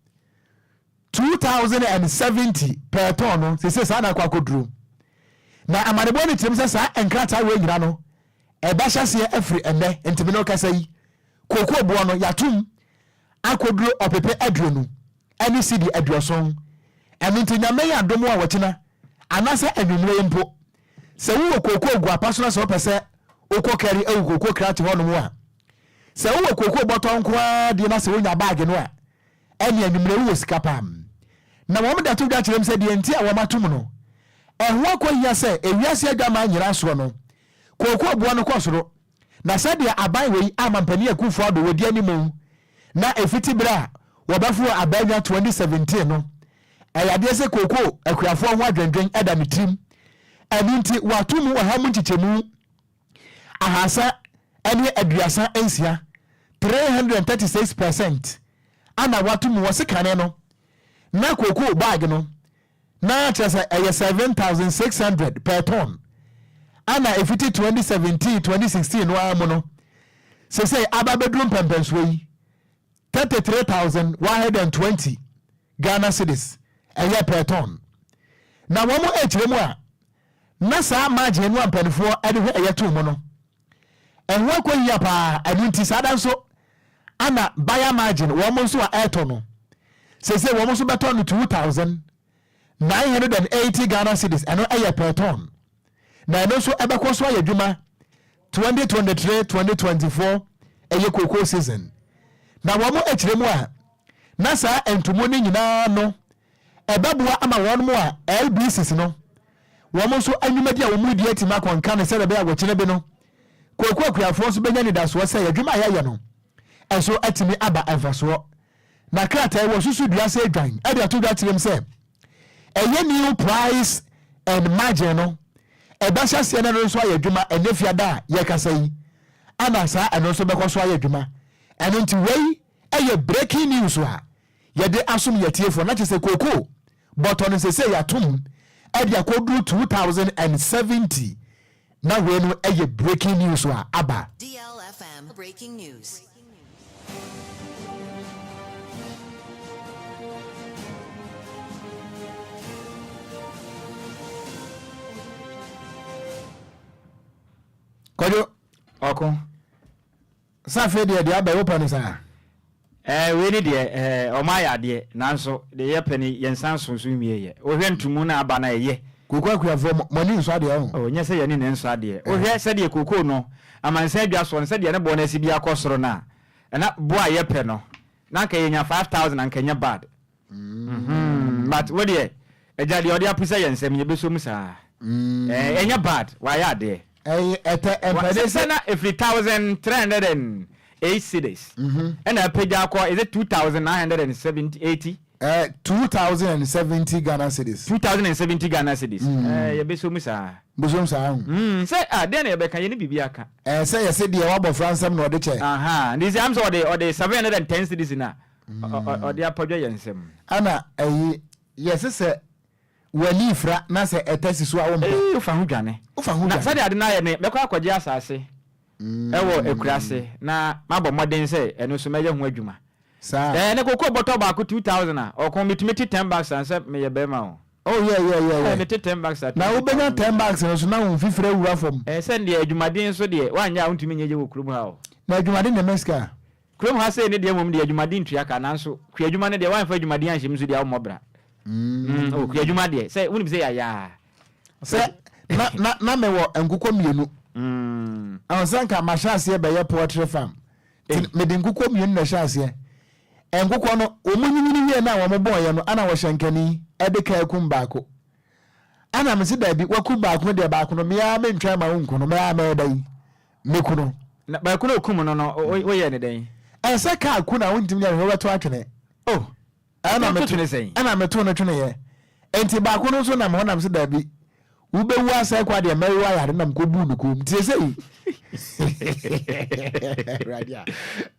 2070 per ton no, seesei saa na akɔ akɔduru. Na amanebɔ no kyerɛm sɛ saa nkrataa wei nyina no ɛbɛhyɛ aseɛ afiri ɛnnɛ. Nti me ne ɔkasa yi, kookoo boɔ no yɛatom akɔduru ɔpepe 20 ɛne cedi 70. Ɛno nti Nyame yɛ adom a wɔkyena anaasɛ anwummerɛ yi mpo, sɛ wowɔ kookoo gu apa so na sɛ wopɛ sɛ wokɔ kari awu kookoo krakye hɔnom a, sɛ wowɔ kookoo bɔtɔ nko ara deɛ na sɛ wonya baage no a, ɛne anwummerɛ wowɔ sika paa. Na wɔn de ato dwa kyerɛ m sɛ deɛ nti a wɔn atom no, ɛho akɔhia sɛ ewiase adwaman nyinaa soɔ no, kookoo boɔ no kɔ soro. Na sɛdeɛ aban wei a Mampanin Akuffo Addo wɔdi animu na ɛfiti berɛ a wɔbɛforo abannwa 2017 no, ɛyɛ adeɛ sɛ kookoo akuafoɔ ho adwendwen da ne tirim. Ɛno nti wɔato mu ɔha mu nkyekyɛmu 336, 336%, ana wɔato mu. Wɔse kane no na kookoo bag no na kyerɛ sɛ ɛyɛ 7,600 per ton, ana ɛfiti 2017 2016 no ara mu no, sesei aba bɛduru mpɛmpɛnsoɔ yi 33,120 Ghana cedis ɛyɛ per ton. Na wɔn ɛkyerɛ mu a, na saa margin no a mpanimfoɔ de hwɛ ɛyɛ too mu no, ɛho akɔ yia paa. Ɛno nti saa da nso ana buyer margin, wɔn nso a ɛretɔ no, sese wɔn nso bɛtɔ no 2,980 Ghana cedis, ɛno ɛyɛ per ton. Na ɛno nso ɛbɛkɔ so ayɛ adwuma 2023 2024 ɛyɛ cocoa season. Na wɔn akyerɛ mu a, na saa ntomu no nyinaa no ɛbɛboa ama wɔn mu a LBCs no wɔn nso anwumadi a wɔn di atumi akɔnka no, sɛdeɛ ɛbɛyɛ a wɔkyerɛ bi no kooko akuafoɔ nso bɛnya nidasoɔ sɛ adwuma a yɛyɛ no ɛso atumi aba mfasoɔ. Na krataa wɔ susu dua sɛ dwan ɛde ato dwa kyerɛm sɛ ɛyɛ new price and margin no ɛbɛhyɛ aseɛ no nso ayɛ adwuma ɛnɛ fiada a yɛkasa yi, ana saa ɛno nso bɛkɔ so ayɛ adwuma. Ɛno nti wei ɛyɛ breaking news a yɛde asom yɛtiefoɔ, na kyerɛ sɛ kooko bɔtɔ no sɛsɛ yɛatom ɛde akɔduru 2070. Na wei no ɛyɛ breaking news a aba. DLFM breaking news. Kwadwo. Ɔko. Sɛ afei deɛ aba yi wopɛ no saa. Ɛɛ wei ne deɛ ɛɛ ɔmo ayɛ adeɛ, nanso deɛ yɛpɛ no yɛn nsa nso so nwie yɛ. Wohwɛ ntumu no a aba no a ɛyɛ. Kooko akuafoɔ mo ani nsɔ adeɛ ho. Oh nyɛ sɛ yɛn ani na ɛnsɔ adeɛ. Wohwɛ sɛdeɛ kookoo no amansan adwa soɔ no sɛdeɛ ne boɔ no asi bi akɔ soro no a, ɛna boɔ a yɛpɛ no na anka yɛnya 5000 anka ɛnyɛ bad. Mm-hmm. But wo deɛ, agya deɛ ɔde apusa yɛn nsam yɛbɛsɔ mu saa. Mm. Ɛnyɛ bad, wayɛ adeɛ. Ɛyɛ ɛtɛ mpɛde sɛ na ɛfiri 1308 cedis. Ɛna apagya akɔ, is it 2970 80? 2070 Ghana cedis. 2070 Ghana cedis. Mm. Yɛbɛsɔ mu saa. Bɛsɔ mu saa. Sɛ ah, deɛ na yɛbɛka yɛne biribi aka. Sɛ yɛsɛ deɛ wabɔ fra nsɛm na ɔde kyɛ. Aha, nti sɛ am sɛ ɔde 710 cedis na ɔde apɔdwa yɛn nsam. Ɛna ɛyi yɛse sɛ w'ani fira na sɛ ɛtɛ si so a wompɛ. Ee, wofa ho dwane. Wofa ho dwane. Na sɛdeɛ ade no ayɛ no, mɛkɔ akɔgye asase ɛwɔ akuraase na mabɔ mmɔden sɛ ɛno nso mɛyɛ ho adwuma. Saa. Ɛɛ, ne koko bɔtɔ baako 2000 a, ɔko metumi te 10 bags ansa meyɛ bɛrima o. Oh yeah yeah yeah yeah. Ɛɛ, mete 10 bags a. Na wobɛnya 10 bags no so na wo mfifire awura fam. Ɛɛ, sɛdeɛ adwumaden nso deɛ, woanyɛ a wontumi nyɛ yie wɔ kurom ha o. Na adwumaden na ɛma sika. Kurom ha sei ne deɛ mmom deɛ adwumaden ntua ka, nanso kuadwuma no deɛ woamfa adwumaden anhyɛ mu nso deɛ wommɔ bra. Mm, oh, kuadwuma deɛ sɛ wonim sɛ yɛayɛ Sɛ na na na mewɔ nkokɔ mmienu. Ɛho sɛ nka mahyɛ aseɛ bɛyɛ poultry farm. Nti mede nkokɔ mmienu na ɛhyɛ aseɛ. Nkokɔ no, wɔn nyinyini wie no a wɔn bɔɔyɛ no, ana wɔhyɛ nkani de kaa kum baako. Ana mese daabi, wakum baako deɛ baako no, me ara mentwɛn ma wonku no, me ara mɛyɛ dɛn? Mɛku no. Na baako no okum no no, woyɛɛ no dɛn? Ɛsɛ kaa ku na wontumi nyɛ hwee, wobɛto atwene. Oh, Ɛna woto meto, twene sɛn? ɛna meto no tweneeɛ. Enti baako no nso nam hɔ nam sɛ daabi, wobɛwu asɛe kwa deɛ mɛwe w'ayare nam kɔbuu no kɔn mu. Nti seesei Awurade a,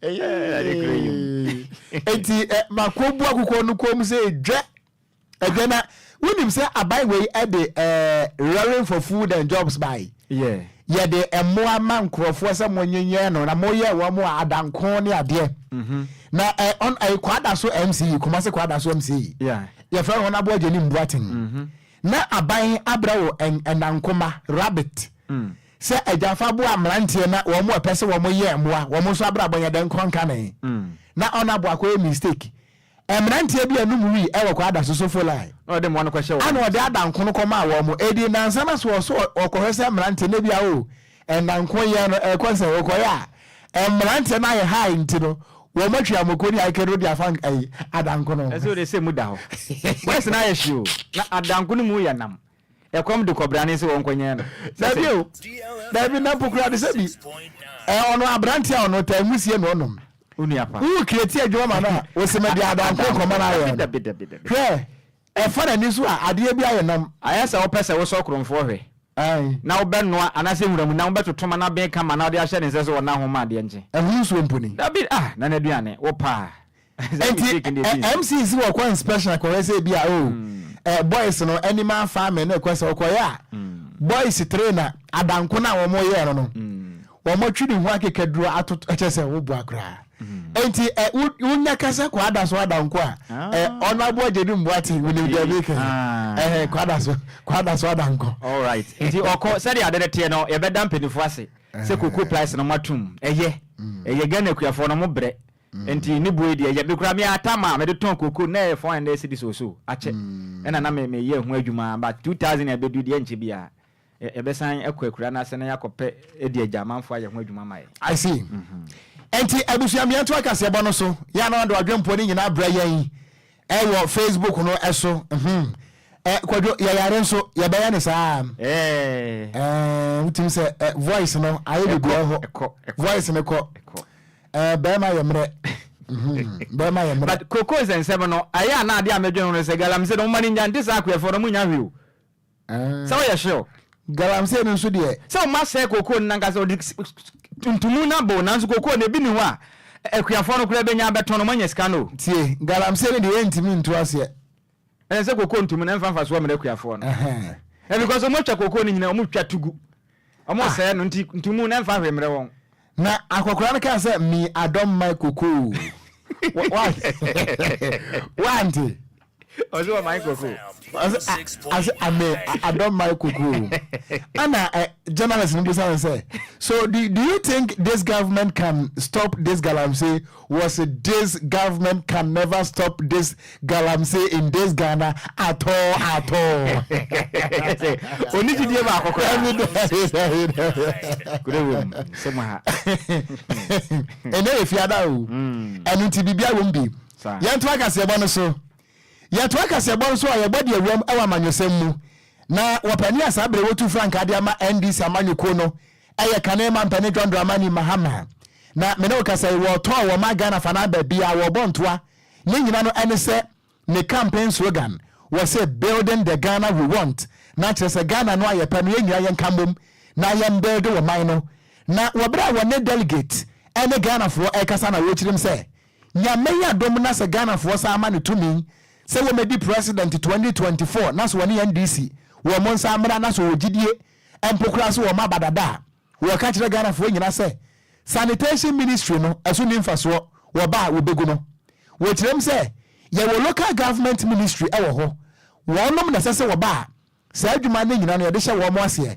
Awurade kura yi mu. Enti makɔbu akokɔ no kɔn mu sɛ dwɛ. Ɛdwɛ na wonim sɛ aban wei de rearing for food and jobs bae. Yeah. Yɛde mmoa ma nkurɔfoɔ sɛ monyenyɛ no na moyɛ wɔn a adanko ne adeɛ. Na ɔn ɛyɛ Kwadaso MC, Kumasi Kwadaso MC. Yeah. Yɛfrɛ no Honourable Agyenim Boateng. Na aban abrɛ wo ɛnankoma, rabbit, sɛ agya fa boa mmeranteɛ na wɔn a ɛpɛ sɛ wɔn yɛ mmoa, wɔn nso abrabɔ nyɛ dɛn nkɔ nkane. Na Honourable akɔyɛ mistake. Mmeranteɛ bi a nom wii wɔ Kwadaso Sofo line. Na ɔde mmoa no kɔhyɛ wɔn. Ana ɔde adanko no kɔmaa wɔn. Edi nnansa na so ɔso ɔkɔhwɛ sɛ mmeranteɛ no ebia o nnanko yɛ no ɛkɔ sɛ ɔkɔyɛ a mmeranteɛ no ayɛ high nti no wɔn atwi amoko ne ayike no de afa ɛyi adanko no. Ɛsɛ ɔde sɛ mu da hɔ. Boys no ayɛ hye o. Na adanko no mu yɛ nam. Ɛkɔm de kɔbrane sɛ wɔnkɔnyɛn no. Dabi o, dabi na mpo koraa de sɛ bi ɛ ɔno aberante a ɔno taa nwusie na ɔnom. Onua pa. Wo create adwuma ma no a, wose mede adanko kɔma no ayɛ no. Dabi dabi dabi. Hwɛ, ɛfa n'ani so a adeɛ bi ayɛ nam. Ayɛ sɛ wopɛ sɛ wosɔ korɔmfoɔ hwɛ. Ae. Na wobɛnoa anaasɛ nwura mu nam wobɛtoto ma no aben kama na wode ahyɛ ne nsa sɛ ɔnna ho ma adeɛ nkye. Ɛho nsuo mpo ni. Dabi ah, nana aduane, wo paa. Nti MC si wɔkɔ inspection akɔhwɛ sɛ ebi a o eh, boys no anim afa ame na ɛkɔ sɛ ɔkɔyɛ a boys three na adanko no a wɔn yɛɛ no no wɔn atwi ne ho akekaduro ato ɛkyɛ sɛ woboa koraa. Nti ɛ wonya kasa kɔ ada so adanko a ɛ ɔno aboa gye ne mboa te wonim deɛ meka ɛhɛ kɔ ada so kɔ ada so adanko. All right. Nti ɔkɔ sɛdeɛ ade no teɛ no yɛbɛda mpanimfoɔ ase sɛ cocoa price no moatom ɛyɛ ɛyɛ Ghana akuafoɔ no mo brɛ Nti ne boe deɛ yɛ me koraa me atam a mede tɔn cocoa na ɛyɛ 400 cedis or so akyɛ ɛna na me meyɛ ho adwuma but 2000 a ɛbɛdu deɛ nkyɛ biara yɛbɛsan akɔ akura no ase na yɛakɔpɛ de agya amanfoɔ ayɛ ho adwuma ama yɛn. I see. Nti abusua mmiɛnto akaseɛbɔ no so yɛ ana ɔde ɔdwempoɔ no nyinaa brɛ yɛn ɛwɔ Facebook no ɛso. Hmm. Ɛ kwadwo yɛyare nso yɛbɛyɛ ne saa. Ɛɛ. Ɛɛ wotumi sɛ ɛ voice no ayɛ biribi ɛhɔ. Voice no kɔ. Ɛɛ bɛrima yɛ mmerɛ. Mhm, bɛrima yɛ mmerɛ. But koko nsɛnsɛm no, ɛyɛ a na adeɛ a medwene ho no sɛ galamsey no moma no nya nte saa akuafoɔ no ɔmo nya hwee o. Sɛ woyɛ sure. Galamsey no nso deɛ. Sɛ ɔmo asɛe koko no nankasa ɔde ntumu no aba o nanso koko no ebi ni hɔ a akuafoɔ no koraa bɛnya abɛtɔn no ɔmo anya sika no o. Tie, galamsey no deɛ yɛntumi ntu aseɛ. Ɛsɛ sɛ koko ntumu no ɛmfa mfasoɔ mmerɛ akuafoɔ no. Ɛ because ɔmo atwa koko no nyinaa ɔmo twa tugu. Ɔmo sɛɛ no nti ntumu no ɛmfa hwee mmerɛ wɔn. Na akɔkora no kaa sɛ, Me adɔ mma koko. Wante? Ɔsɛ wɔ man koko. Ɔsɛ ase ame adɔ mma koko. Ana eh, journalist no bisa no sɛ, so do, do you think this government can stop this galamsey? Was this government can never stop this galamsey in this Ghana at all at all. Oni gyidie baako koraa. Kure wom sɛ mo ha. Ɛnɛ yɛ fiada o. Hmm. Ɛno nti biribi awom bi. Yɛnto akaseɛbɔ no so. Yɛto akaseɛbɔ no so a yɛbɔ deɛ awuam ɛwɔ amanyɔsɛm mu. Na wɔpani a saa berɛ wɔtu frankaa de ama NDC amanyɔkuo no Ɛyɛ kane mampanin John Dramani Mahama na me ne wo kasa yi wɔtɔɔ wɔ ma Ghana fanaa baabiaa wɔbɔ ntoa ne nyina no ɛne sɛ ne campaign slogan wɔse building the Ghana we want na kyerɛ sɛ Ghana no a yɛpɛ no yɛn nyina yɛnka mmom na yɛn build wɔ man no na wɔ berɛ a wɔne delegate ɛne Ghanafoɔ ɛkasa na wɔkyirim sɛ Nyame yɛ adom na sɛ Ghanafoɔ san ma no tumi sɛ wɔmɛdi president 2024 na sɛ wɔne NDC wɔn nsa mmra na sɛ ɔwɔ gyidie Mpo koraa sɛ wɔma aba dada a, wɔka kyerɛ Ghanafoɔ nyina sɛ sanitation ministry no ɛso nni mfasoɔ, wɔba a wɔbɛgu no. Wɔkyerɛm sɛ yɛwɔ local government ministry wɔ hɔ, wɔnom na ɛsɛ sɛ wɔba a saa adwuma no nyina no yɛde hyɛ wɔn aseɛ.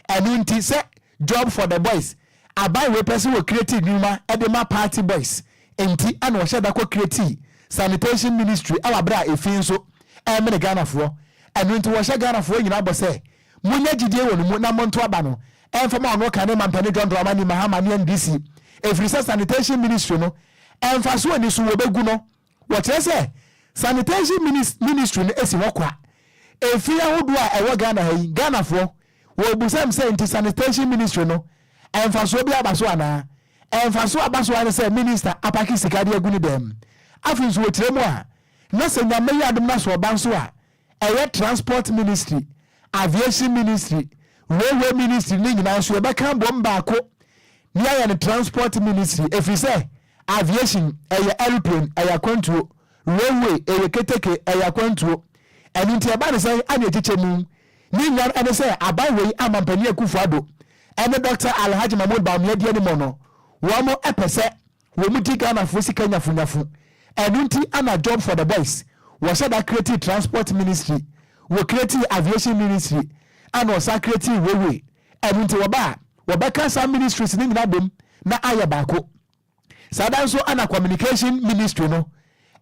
Ɛno nti sɛ job for the boys, aban wei pɛ sɛ wɔ create nnwuma de ma party boys nti ɛna wɔhyɛ da kɔ create sanitation ministry wɔ aberɛ a efi nso ɛremene Ghanafoɔ. Ɛno nti wɔhyɛ Ghanafoɔ nyina bɔ sɛ Monya gyidie wɔ no mu na monto aba no mfa ma ɔno kane mampanin John Dramani Mahama ne NDC ɛfiri sɛ sanitation ministry no mfasoɔ nni so wɔbɛgu no. Wɔkyerɛ sɛ Sanitation Ministry no si hɔ kwa. Efi ahodoɔ a ɛwɔ Ghana ha yi, Ghanafoɔ, wɔrebisa me sɛ nti Sanitation Ministry no, mfasoɔ bi aba so anaa? Mfasoɔ a aba so ara ne sɛ Minister apake sika de agu ne dan mu. Afei nso wɔkyerɛ mu a, na sɛ Nyame yɛ adom na sɛ ɔba nso a, ɛyɛ Transport Ministry, Aviation Ministry, Railway Ministry ne nyinaa nso yɛbɛka abom baako na yɛayɛ no Transport Ministry ɛfiri sɛ Aviation ɛyɛ aeroplane ɛyɛ akwantuo, Railway ɛyɛ keteke ɛyɛ akwantuo. Ɛno nti ɛba ne sɛn ana ɛkyekyɛ mu? Ne nyinaa ɛne sɛ aban wei a Mampanin Akufo Addo ɛne Doctor Alhaji Mahmood Bawumia di anim no wɔn pɛ sɛ Wɔn di Ghanafoɔ sika nyafunyafu. Ɛno nti ana job for the boys wɔhyɛ da createe transport ministry, wɔ createe aviation ministry ana wɔsan createe railway. Ɛno nti wɔba a wɔbɛka saa ministries no nyinaa abom na ayɛ baako. Saa da nso ana communication ministry no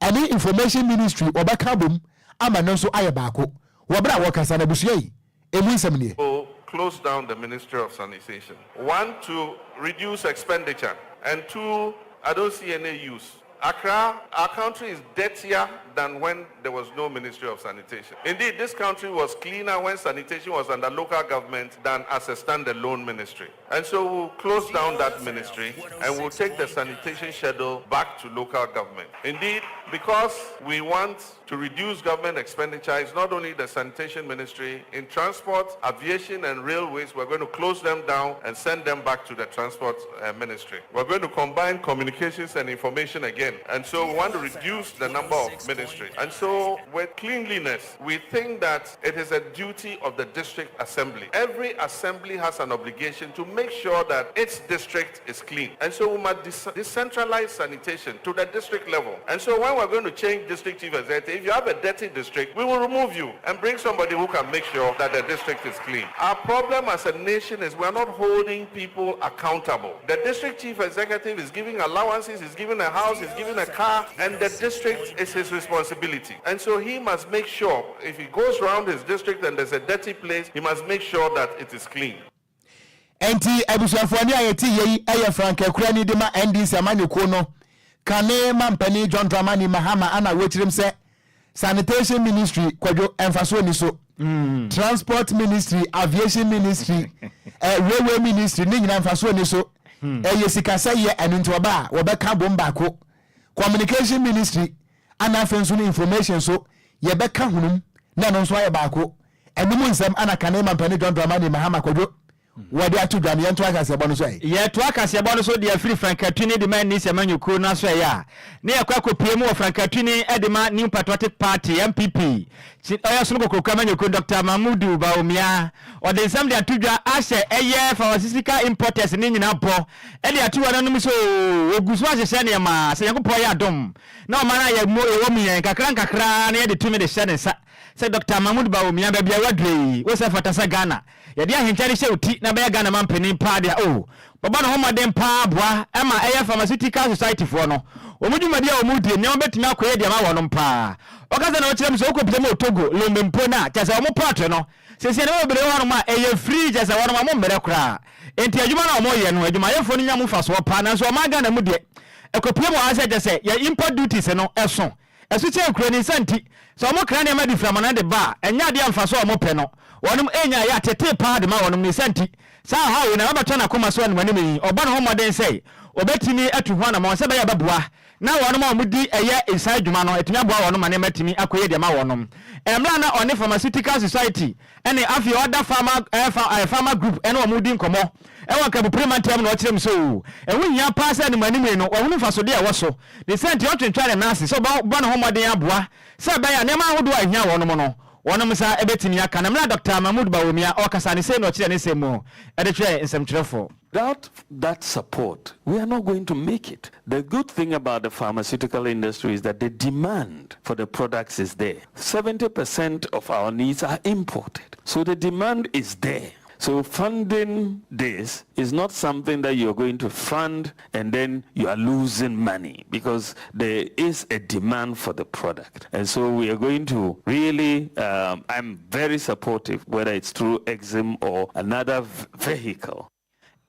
ɛne information ministry wɔbɛka abom ama ɛno nso ayɛ baako. Wɔ berɛ a wɔkasa no abusua yi ɛmu nsɛm nie. Close down the Ministry of Sanitation. One, to reduce expenditure, and two, I don't see any use. Accra, our country is dirtier than when there was no Ministry of Sanitation. Indeed, this country was cleaner when sanitation was under local government than as a standalone ministry. And so we'll close down that ministry and we'll take the sanitation schedule back to local government. Indeed, because we want to reduce government expenditure, it's not only the sanitation ministry. In transport, aviation and railways, we're going to close them down and send them back to the transport ministry. We're going to combine communications and information again. And so we want to reduce the number of ministries. And so with cleanliness, we think that it is a duty of the district assembly. Every assembly has an obligation to make sure that its district is clean. And so we must decentralize sanitation to the district level. And so when we're going to change district chief executive, if you have a dirty district, we will remove you and bring somebody who can make sure that the district is clean. Our problem as a nation is we're not holding people accountable. The district chief executive is giving allowances, he's giving a house, he's giving a car, and the district is his responsibility. And so he must make sure, if he goes around his district and there's a dirty place, he must make sure that it is clean. Enti abusuafoɔ nne a yɛte yei yɛ frankakurani de ma NDC amanyɔkuo no kane mampanin John Dramani Mahama ana wɔkyirim sɛ Sanitation Ministry kwadwo mfasoɔ nni so, Transport Ministry, Aviation Ministry, eh, Railway Ministry ne nyinaa mfasoɔ nni so, ɛyɛ sikasɛeɛ, ɛno nti wɔba a wɔbɛka bom baako. Communication Ministry ana afei nso no Information so yɛbɛka hunum na ɛno nso ayɛ baako. Ɛno mu nsɛm ana kane mampanin John Dramani Mahama kwadwo wɔde ato dwa no. Yɛntoa kaseɛbɔ no so ɛ. Yɛtoa kaseɛbɔ no so de afiri Frankatuni de ma Nisi amanyɔkuo no asoɛeɛ a ne yɛkɔ akɔpue mu wɔ Frankatuni de ma New Patriotic Party, NPP, kyi ɔyɛ Ɔsono Kokroko amanyɔkuo no Dɔkta Mahmudu Bawumia. Ɔde nsɛm de ato dwa ahyɛ ɛyɛ pharmaceutical importers no nyinaa bɔ de ato wɔn anom sɛ oo wɔgu so ahyehyɛ nneɛma sɛ Nyankopɔn yɛ adom na ɔman a yɛwɔ mu yɛn nkakra nkakra na yɛde tumi de hyɛ ne nsa sɛ Dɔkta Mahmood Bawumia baabi a waduru yi wo sɛ fata sɛ Ghana yɛde ahenkyɛ no hyɛ wo ti na bɛyɛ Ghana manpanin paa deɛ oh bɛbɔ ne ho mmɔden paa boa ma ɛyɛ Pharmaceutical Society foɔ no wɔn dwumadi a wɔn die nneɛma bɛtumi akɔyɛ de ama wɔnom paa. Ɔkasa na ɔkyerɛ mu sɛ wokɔ pie mu wɔ Togo, Lomé mpo no a kyerɛ sɛ wɔn port no seesei nneɛma bebree wɔ hɔnom a ɛyɛ free kyerɛ sɛ wɔnom wɔn mmerɛ koraa enti adwuma no a wɔn yɛ no adwumayɛfoɔ no nya mu mfasoɔ paa nanso ɔman Ghana mu deɛ ɛkɔ pie mu wɔ ha sɛ kyerɛ sɛ yɛ import duties no ɛso Ɛso kyɛn kuro no nsa nti, sɛ wɔkra nneɛma de firi amannɔne de ba a, ɛnyɛ adeɛ a mfasoɔ a wɔpɛ no, wɔnom nnya. Ɛyɛ atetee paa de ma wɔnom. Ne nsa nti, saa ɔhaw yi na ɛbɛbɛtɔ n'akoma so animanim yi, ɔbɔ ne ho mmɔden sɛ ɔbɛtumi atu ho anamɔn sɛ ɛbɛyɛ a ɛbɛboa na wɔnom a wɔdi ɛyɛ nsa adwuma no atumi aboa wɔnom ma nneɛma atumi akɔ yie de ama wɔnom. Mmerɛ a na ɔne Pharmaceutical Society ne afei ɔda Pharma ɛɛ Pharma Group ne wɔn redi nkɔmmɔ wɔ Nkabuprɛ mantam na ɔkyerɛ mu sɛ oo, ɛho hia paa sɛ animanim yi no wɔahunu mfasodeɛ a ɛwɔ so. Ne saa nti, ɔtwentwɛn ne nan ase sɛ ɔbɛbɔ ne ho mmɔden aboa sɛ ɛbɛyɛ a nneɛma ahodoɔ a ɛhia wɔnom no, wɔnom nsa bɛtumi aka. Na mmerɛ a Dɔkta Mahmood Bawumia ɔrekasa no, sei na ɔkyerɛɛ ne nsɛm mu de kyerɛɛ nsɛmtwerɛfoɔ. Without that support, we are not going to make it. The good thing about the pharmaceutical industry is that the demand for the products is there. 70% of our needs are imported. So the demand is there. So funding this is not something that you're going to fund and then you are losing money, because there is a demand for the product. And so we are going to really, I'm very supportive, whether it's through Exim or another vehicle.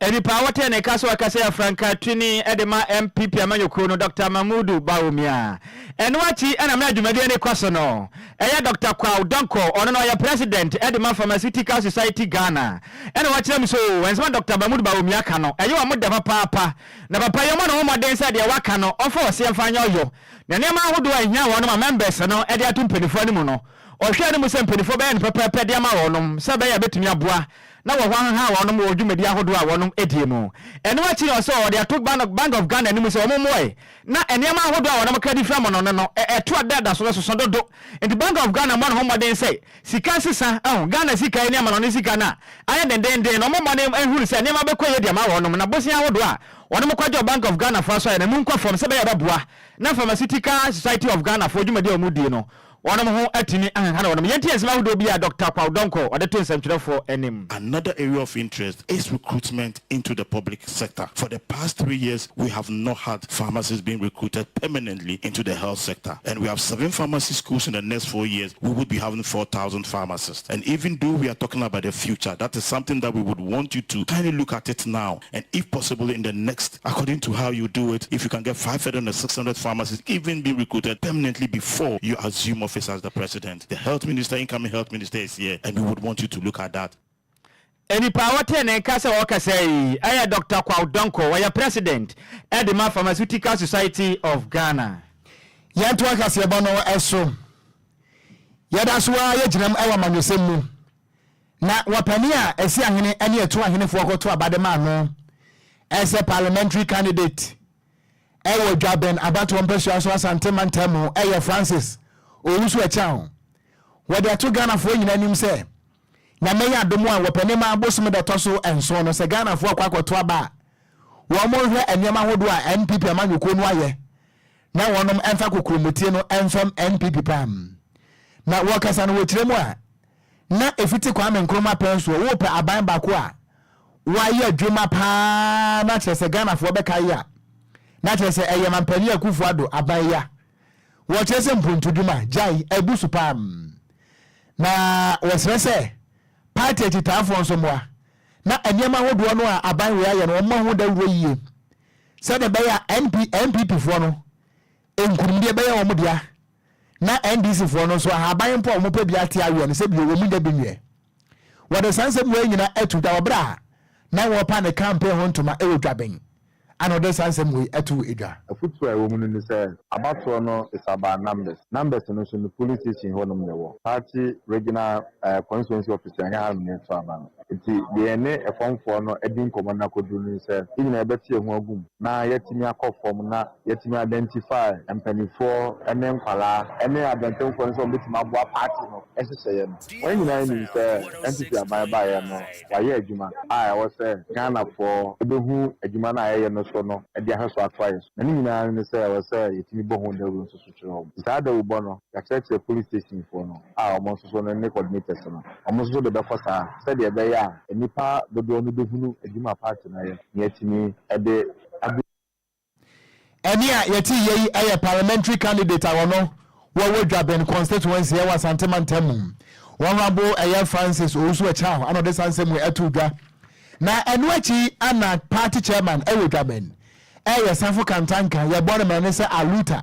Nnipa a wɔtee ne nka sɛ ɔkasa yɛ frankaatuni de ma NPP amanyɔkuo no, Dɔkta Mahmudu Bawumia. Ɛno akyi na mmerɛ a dwumadie no rekɔ so no, ɛyɛ Dɔkta Kwaw Donkor, ɔno no ɔyɛ President de ma Pharmaceutical Society Ghana, ɛna wakyerɛ mu sɛ oo, nsɛm a Dɔkta Mahmudu Bawumia ka no, ɛyɛ wɔn dɛ papaapa, na papa yi ɔmmɔ ne ho mmɔden sɛ deɛ waka no ɔmfa ɔseɛ mfa nyɛ ɔyɔ, na nneɛma ahodoɔ a ɛhia wɔnom a members no de ato mpaninfoɔ anim no, ɔhwɛ anim sɛ mpaninfoɔ bɛyɛ no pɛpɛɛpɛ de ama wɔnom sɛ ɛbɛyɛ a ɛbɛtumi aboa na wɔ hɔ ahaha wɔnom wɔ dwumadi ahodoɔ a wɔnom die mu. Ɛno akyi no ɔsɛ ɔde ato Bank of Ghana anim sɛ wɔn mmoae na nneɛma ahodoɔ a wɔnom kra de firi amanɔne no ɛto a da so no soso dodo nti Bank of Ghana mmɔ ne ho mmɔden sɛ sika nsesa ɛho Ghana sika yi ne amanɔne sika no a ayɛ dendenden no wɔn mmɔden nhunu sɛ nneɛma bɛkɔ yie de ama wɔnom na bosea ahodoɔ a wɔnom kɔgye wɔ Bank of Ghana foɔ so ayɛ no ɛmu nkɔ fam sɛ ɛbɛyɛ a ɛbɛboa na Pharmaceutical Society of Ghana foɔ dwumadi a wɔn die no Wɔnom ho atumi ahenhane wɔnom. Yɛntie nsɛm ahodoɔ bi a Dɔkta Kwaw Donkor ɔde to nsɛmtwerɛfoɔ anim. Another area of interest is recruitment into the public sector. For the past three years, we have not had pharmacists being recruited permanently into the health sector. And we have seven pharmacy schools in the next four years. We would be having 4,000 pharmacists. And even though we are talking about the future, that is something that we would want you to kindly look at it now. And if possible, in the next, according to how you do it, if you can get 500 or 600 pharmacists even be recruited permanently before you assume office as the president. The health minister, incoming health minister is here, and we would want you to look at that. Nipa a wɔtee ne nka sɛ ɔrekasa yi yɛ Dɔkta Kwaw Donkor, ɔyɛ President de ma Pharmaceutical Society of Ghana. Yɛntoa kaseɛbɔ no so. Yɛda so ara yɛgyinam wɔ amanyɔsɛm mu. Na wɔpanin a ɛsi ahene ne ɛto ahenefoɔ kɔto aba de ma ano sɛ parliamentary candidate wɔ Dwaben abatoɔ mpasua so Asante mantam mu yɛ Francis Owusu Acheaw. Wɔde ato Ghanafoɔ nyinaa anim sɛ Nyame yɛ adom a wɔpanin ma bosome da ɛtɔ so nson no sɛ Ghanafoɔ kɔ akɔto aba a wɔn nhwɛ nneɛma ahodoɔ a NPP amanyɔkuo no ayɛ na wɔnom mfa kokuromtie no mfam NPP paa. Na wɔkasa no wɔkyerɛ mu a na ɛfiti Kwame Nkrumah pɛn soɔ wopɛ aban baako a wayɛ adwuma paa na kyerɛ sɛ Ghanafoɔ bɛkae a na kyerɛ sɛ ɛyɛ Mampanin Akufo Addo aban yi a wɔkyerɛ sɛ mpontodwuma gyae abu so paa na wɔsrɛ sɛ party akyitaafoɔ nso mmoa na nneɛma ahodoɔ no a aban wei ayɛ no wɔmmɔ ho dawuro yie sɛdeɛ ɛbɛyɛ a NP, NPP foɔ no nkunimdie bɛyɛ wɔn dea na NDC foɔ no nso ahaban mpo a wɔpɛ bi ate aweɛ no sɛ bio wɔn nya bi nweɛ. Wɔde saa nsɛm wei nyina ato dwa wɔ berɛ a na wɔrepa ne campaign ho ntoma wɔ Dwaben ana ɔde saa nsɛm wei ato dwa. Afotuo a ɛwɔ mu no ne sɛ, abatoɔ no is about numbers. Numbers no nso no polling station hɔ nom na ɛwɔ. Party regional eh, constituency office ɛnyɛ ha nom na yɛto aba no. Nti deɛ yɛne ɛfɔmfoɔ no adi nkɔmmɔ no akɔduru no ne sɛ, yɛn nyinaa yɛbɛte yɛn ho agu mu na yɛatumi akɔ fam na yɛatumi identify mpanimfoɔ ne nkwadaa ne abɛntenfoɔ no sɛ wɔbɛtumi aboa party no nhyehyɛeɛ no. Wɔn nyinaa nim sɛ NPP aban baeɛ no wɔayɛ adwuma a ɛwɔ sɛ Ghanafoɔ bɛhu adwuma no a yɛyɛ no so no de ahwɛ so atoa yɛn so. Na ne nyinaa ne sɛ ɛwɔ sɛ yɛtumi bɔ ho dawuro nso so kyerɛ wɔn. Nti saa dawubɔ no yɛakyerɛkyerɛ police station foɔ no a wɔn nso so no ne coordinators no wɔn nso so de bɛkɔ saa sɛdeɛ ɛbɛyɛ a nnipa dodoɔ no bɛhunu adwuma a party no ayɛ na yɛatumi de abɛ Ɛnne a yɛte yɛ yi yɛ parliamentary candidate a ɔno wɔwɔ Dwaben constituency ɛwɔ Asante mantam mu. Honourable ɛyɛ Francis Owusu Akyang ana ɔde saa nsɛm yi ɛto dwa. Na ɛno akyi ana party chairman ɛwɔ Dwaben ɛyɛ Safo Kantanka yɛbɔ no mmerɛ ne sɛ Aluta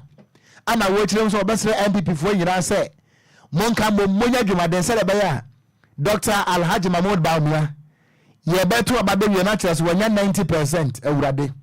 ana wɔkyerɛ mu sɛ ɔbɛsrɛ NPP foɔ nyinaa sɛ monka mmom monyɛ adwumaden sɛdeɛ ɛbɛyɛ a Dr. Alhaji Mahmoud Bawumia Yɛbɛto aba bɛwie no akyerɛ sɛ wanya 90 percent Awurade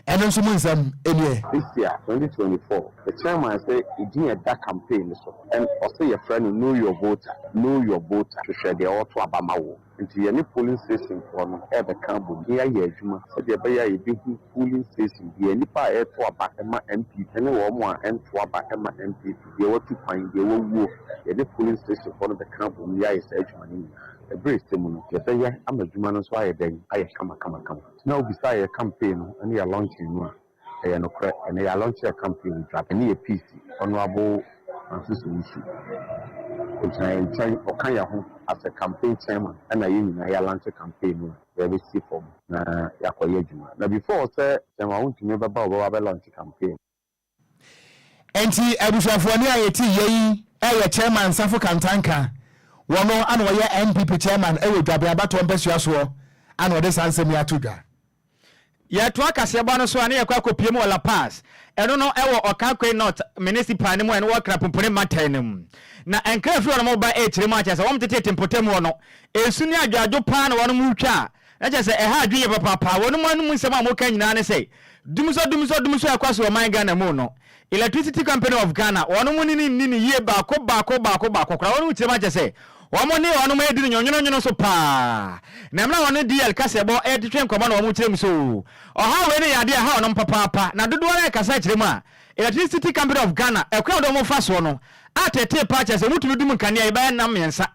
ɛno nso mu nsɛm nie. This year, 2024, the chairman sɛ edin a ɛda campaign no so ɛn ɔsɛ yɛfrɛ no Know Your Voter, Know Your Voter, hwehwɛ deɛ ɔreto aba ma wo. Nti yɛne polling station foɔ no rebɛka abom na yɛayɛ adwuma sɛdeɛ ɛbɛyɛ a yɛbɛhu polling station biara, nnipa a ɛreto aba ma NPP ne wɔn a ɛnto aba ma NPP, deɛ watu kwan, deɛ wawuo, yɛne polling station foɔ no bɛka abom na yɛayɛ saa adwuma no nyinaa. Ɛberɛ a ɛsɛ mu no, yɛbɛyɛ ama adwuma no nso ayɛ dɛn? Ayɛ kamakamakama. Nti na wobisaa yɛn campaign no ne yɛn launching no a, ɛyɛ nokorɛ. Ɛnnɛ yɛalaunche yɛn campaign wɔ Dwaben. Ɛne yɛn PC, Honourable Francis Owusu. Ɔgyina yɛn nkyɛn, ɔka yɛn ho as a campaign chairman ɛna yɛn nyinaa yɛalaunche campaign no a yɛrebɛsi fam na yɛakɔyɛ adwuma. Na before sɛ Chairman Wontumi bɛba a ɔbɛba abɛlaunche campaign no, Enti abusuafoɔ ne a yɛte yɛ yi yɛ Chairman Safo Kantanka, wɔno ana ɔyɛ NPP Chairman wɔ Dwaben abatoɔ mpasua soɔ. ana ɔde saa nsɛm yi ato dwa. Yɛtoa kaseɛbɔ no so a, na yɛkɔ akɔpue mu wɔ La Paz. Ɛno no wɔ Okankwe North Municipal no mu a ɛno wɔ Krapumpuni mantam no mu. Na nkra a ɛfiri hɔnom ba rekyerɛ mu a kyerɛ sɛ wɔn teteete mpɔtam hɔ no, nsu ne adwoadwo paa na wɔnom retwa a na kyerɛ sɛ ɛha adwene yie papaapa. Wɔnom anom nsɛm a wɔka nyinaa ne sɛ, Dumsɔ dumsɔ dumsɔ a ɛkɔ so wɔ ɔman Ghana mu no, Electricity Company of Ghana, wɔnom ne no nni no yie baako baako baako baako koraa. Wɔnom kyerɛ mu akyɛ sɛ wɔn ne wɔnom redi no nwonwononwono so paa. Na mmerɛ a wɔne DL kaseɛbɔ retwetwe nkɔmmɔ na wɔn kyerɛ mu sɛ oo, ɔhaw wei no yɛ adeɛ a ɛha wɔnom papaapa. Na dodoɔ ara rekasa kyerɛ mu a, Electricity Company of Ghana, ɛkwan a wɔde wɔn fa soɔ no, atetee paa kyerɛ sɛ wɔtumi dum nkanea yi bɛyɛ nna mmiɛnsa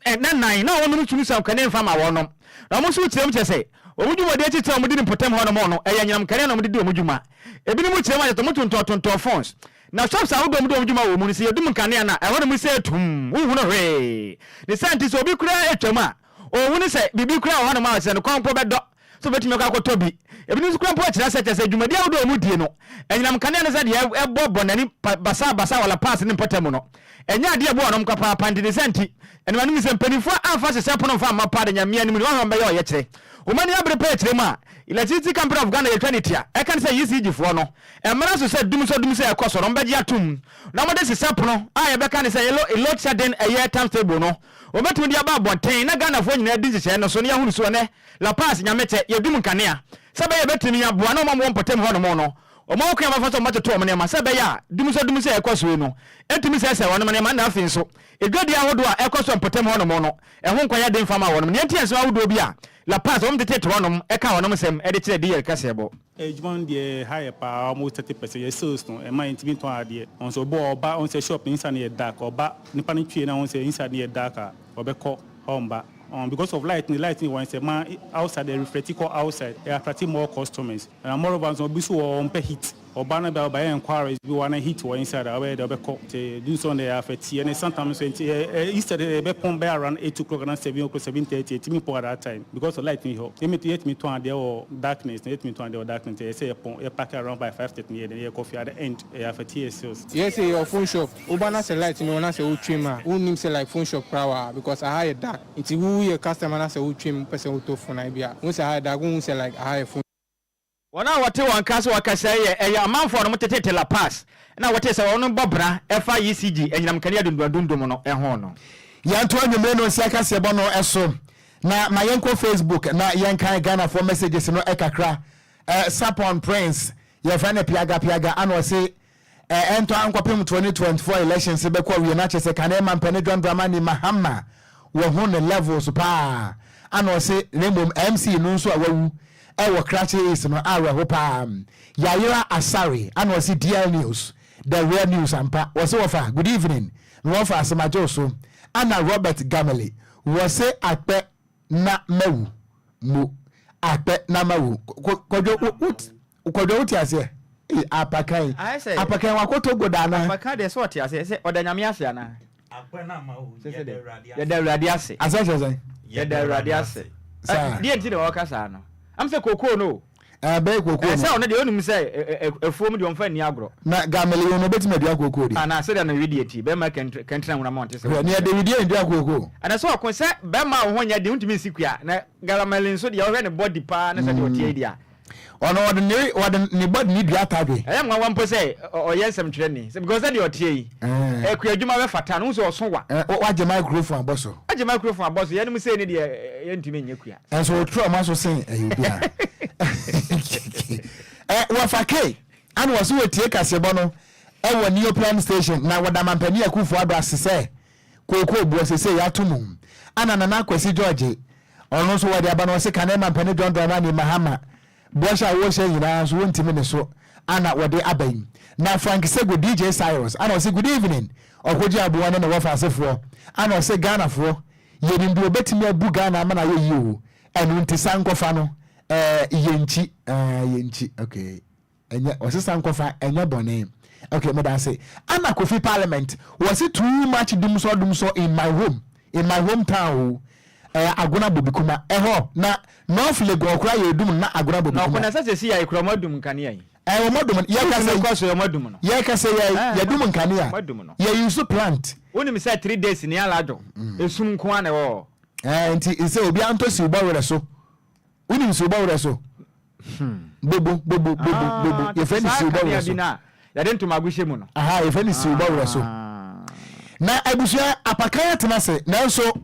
Nna nnan na wɔnom tumi sua nkanea mfa ma wɔnom. Na wɔn nso kyerɛ mu kyerɛ sɛ, wɔn dwumadi atitire a wɔdi no mpɔtam hɔnom no, ɛyɛ anyinam nkanea na wɔde di wɔn dwuma. Ebinom kyerɛ mu a kyerɛ sɛ wɔtontɔn tontɔn phones. Na shops ahodoɔ a wɔdi wɔn dwuma wɔ mu no, sɛ yɛdum nkanea no a, ɛhɔnom sɛ tumm, wonhunu hwee. Ne saa nti, sɛ obi koraa retwam a, ɔnhunu sɛ biribi koraa wɔ hɔnom a sɛ ne kɔn mpo bɛdɔ sɛ obetumi akɔ akɔtɔ bi. Ebinom nso koraa mpo kyerɛ sɛ, kyerɛ sɛ dwumadi ahodoɔ a wɔdie no, anyinam nkanea no sɛ deɛ ɛbɔ bɔ n'ani basabasa wɔ La Paz ne mpɔtam no, ɛnyɛ adeɛ a ɛboa wɔn papaapa. Nti ne saa nti, anuanom yi, sɛ mpanimfoɔ amfa hyehyɛ pono mfa amma paa de Nyame anim no, wɔahwɛ wɔn bɛyɛ ɔyɛkyerɛ. Wɔn ani abere paa kyerɛ mu a, Electricity Company of Ghana yɛtwa ne tia, ɛka ne sɛ ECG foɔ no, ɛmmra so sɛ dumsɔ dumsɔ a ɛkɔ so no, wɔbɛgye atom na wɔde sesa pono a yɛbɛka ne sɛ load shedding ɛyɛ timetable no, wɔbɛtumi de aba abɔnten na Ghanafoɔ nyinaa adi nhyehyɛeɛ no so na yɛahunu so ɛnnɛ La Paz Nyamekyɛ, yɛdum nkanea sɛ ɛbɛyɛ a yɛbɛtumi aboa na wɔn a wɔwɔ mpɔtam hɔnom no, wɔn a wɔkwan a wɔbɛfa so a wɔbɛtoto wɔn nneɛma sɛ ɛbɛyɛ a dumsɔ-dumsɔ a ɛkɔ so yi no ntumi nsɛesɛe wɔn nneɛma na afei nso adwadie ahodoɔ a ɛkɔ so wɔ mpɔtam hɔnom no ɛho nkwa yɛ den mfa ma wɔn. Nea enti a nsɛm ahodoɔ bi a La Paz wɔn teteete hɔnom ka wɔn nsɛm de kyerɛ DL kaseɛbɔ. Adwuma no deɛ ɛha yɛ paa almost 30% yɛ sales no ɛma yɛntumi ntɔn adeɛ ɔn sɛ obi wɔ hɔ ɔba ɔn sɛ shop no inside no yɛ dark ɔba nipa no twie na ɔn sɛ inside no yɛ dark a ɔbɛkɔ ɔmba ɔn because of light no light no wɔ sɛ ma outside ɛ reflect kɔ outside ɛ attract more customers ɛna moreover nso obi nso wɔ hɔ ɔmpɛ heat ɔba na bia ɔbɛyɛ enquiries bi wɔ hɔ na heat wɔ inside a ɔbɛyɛ dɛ ɔbɛkɔ nti du nso ɔno ɛ affect ɛne sometimes nso nti ɛ ɛ instead yɛbɛpɔn bɛyɛ around 8 o'clock anaa 7 o'clock, 7:30 yɛtumi pɔn at that time because of light ni hɔ. Yɛmi yɛtumi tɔn adeɛ wɔ darkness na yɛtumi tɔn adeɛ wɔ darkness nti ɛyɛ sɛ yɛpɔn yɛ pack around by 5:30 yɛ dɛ yɛkɔ fie. At the end ɛyɛ affect yɛ sales. Yɛ sɛ yɛwɔ phone shop, woba na sɛ light ni hɔ na sɛ wotwam a, wonnim sɛ like phone shop koraa wɔ ha because aha yɛ dark. Nti wo woyɛ customer na sɛ wotwam wopɛ sɛ wotɔ phone a ebia wohu sɛ aha yɛ dark, wonhu sɛ like aha yɛ phone. Wɔn a wɔte wɔn nka sɛ wɔkasa yi yɛ ɛyɛ amanfoɔ a wɔn tetete La Paz na wɔtee sɛ wɔn bɔ bra ɛfa ECG, anyinam nkanea dunduadundum, no ho no. Yɛnto anwummere no nsia kaseɛbɔ no so na ma yɛnkɔ Facebook na yɛnkan Ghanafoɔ messages no kakra. Eh, Sapon Prince, yɛfrɛ no Piaga Piaga, ana ɔse eh, ɛntɔ ankɔpem 2024 elections bɛkɔ awie na kyerɛ sɛ kane mampɛne John Dramani Mahama wɔho ne levels paa. Ana ɔse na mmom MC no nso a wawu ɛwɔ Krachi East no awerɛho paa. Yayera Asare, ana ɔse DL News, the real news ampa. Wɔse wɔfa good evening na wɔfa asɛm so. Ana Robert Gameli, wɔse akpɛ na mawu mo akpɛ na mawu. Kwadwo, Kwadwo, wote aseɛ? Ee, apakan Ayɛ sɛ apakan wakɔtɔ goda anaa? Apakan deɛ sɛ ɔte aseɛ sɛ ɔda Nyame ase anaa? Akpɛ na mawu, Sɛ sɛ yɛda dɛ Awurade ase. Yɛda Awurade ase. Asɛ kyerɛ sɛn? Yɛda Awurade ase. Saa. Deɛ nti na ɔka saa no? Am sɛ kookoo no o. Ɛɛ, bɛyɛ kookoo no. Sɛ ɔno deɛ ɔnim sɛ afuom deɛ ɔmfa nni agorɔ. Na gamele yi no ɔbɛtumi adua kookoo deɛ? Anaa sɛdeɛ no wedeɛ ti, bɛrima kɛntɛn nwura ma ɔnte sɛ. Hwɛ, nea de wedeɛ ndua kookoo. Ɛna sɛ ɔko sɛ bɛrima a wo ho nyɛ den wontumi nsi kua, na gamele nso deɛ ɔhwɛ ne body paa ne sɛdeɛ ɔteɛ yi deɛ a. Ɔno ɔde ne ɔde ne body ne dua atadwe. Ɛyɛ nwanwa mpo sɛ ɔyɛ nsɛmtwerɛni sɛ because sɛdeɛ ɔteɛ yi akua adwuma bɛfata no, wohu sɛ ɔso wa. Wagye microphone abɔ so. Wagye microphone abɔ so, yɛnom sei ne deɛ yɛntumi nyɛ kua. Ɛnso ɔturu ɔma so sen ɛyɛ obi a. Wɔfa K ana wɔso wɔtie kaseɛbɔ no ɛwɔ Neoplan station na wɔda Mampanin Akufo Addo ase sɛ kookoo boɔ sesei yɛato mu. Ana Nana Kwasi George Ɔno nso wɔde aba no ɔse kane mampanin John Dramani Mahama bɔhyɛ a wɔhyɛ nyinaa nso wɔntimi ne so ana wɔde aba yi. Na Frank Sego DJ Cyrus ana ɔse good evening ɔkogye aboa ne ne wɔfa asefoɔ ana ɔse Ghanafoɔ yɛnim deɛ ɔbɛtumi abu Ghana ama no ayɛ yie o ɛno nti sankɔfa no eh, yɛnkyi eh, yɛnkyi okay. Ɛnyɛ ɔsesa nkɔfa ɛnyɛ bɔne. Ok medase. Ana Kofi parliament wɔse too much dumsɔ dumsɔ in my home in my home town o ɛɛ Agona Bobikuma ɛhɔ na North Legon koraa yɛ edum no na Agona Na ɔko Bobikuma. na ɛsɛ sɛsi yɛ kura ɔmo adum nkanea yi. Ɛɛ ɔmo adum no yɛkasa Sukuu yi no kɔ so yɛ ɔmo adum no. yɛkasa yi Ɛɛ yɛdum nkanea ɔmo adum no. yɛ use plant. Wonim sɛ 3 days ni aladwo esum nko ara na ɛwɔ hɔ. Ɛɛ nti sɛ obiara ntɔ siw bɔ werɛ so. Wonim siwbɔwerɛ so? Bobo, bobo, bobo, Ah, bobo. Yɛfrɛ no saa siwbɔwerɛ kanea so. bi no a yɛde ntomago hyɛ mu no. Aha, yɛfrɛ no siwbɔwerɛ so. Na abusua apakan atena ase, nanso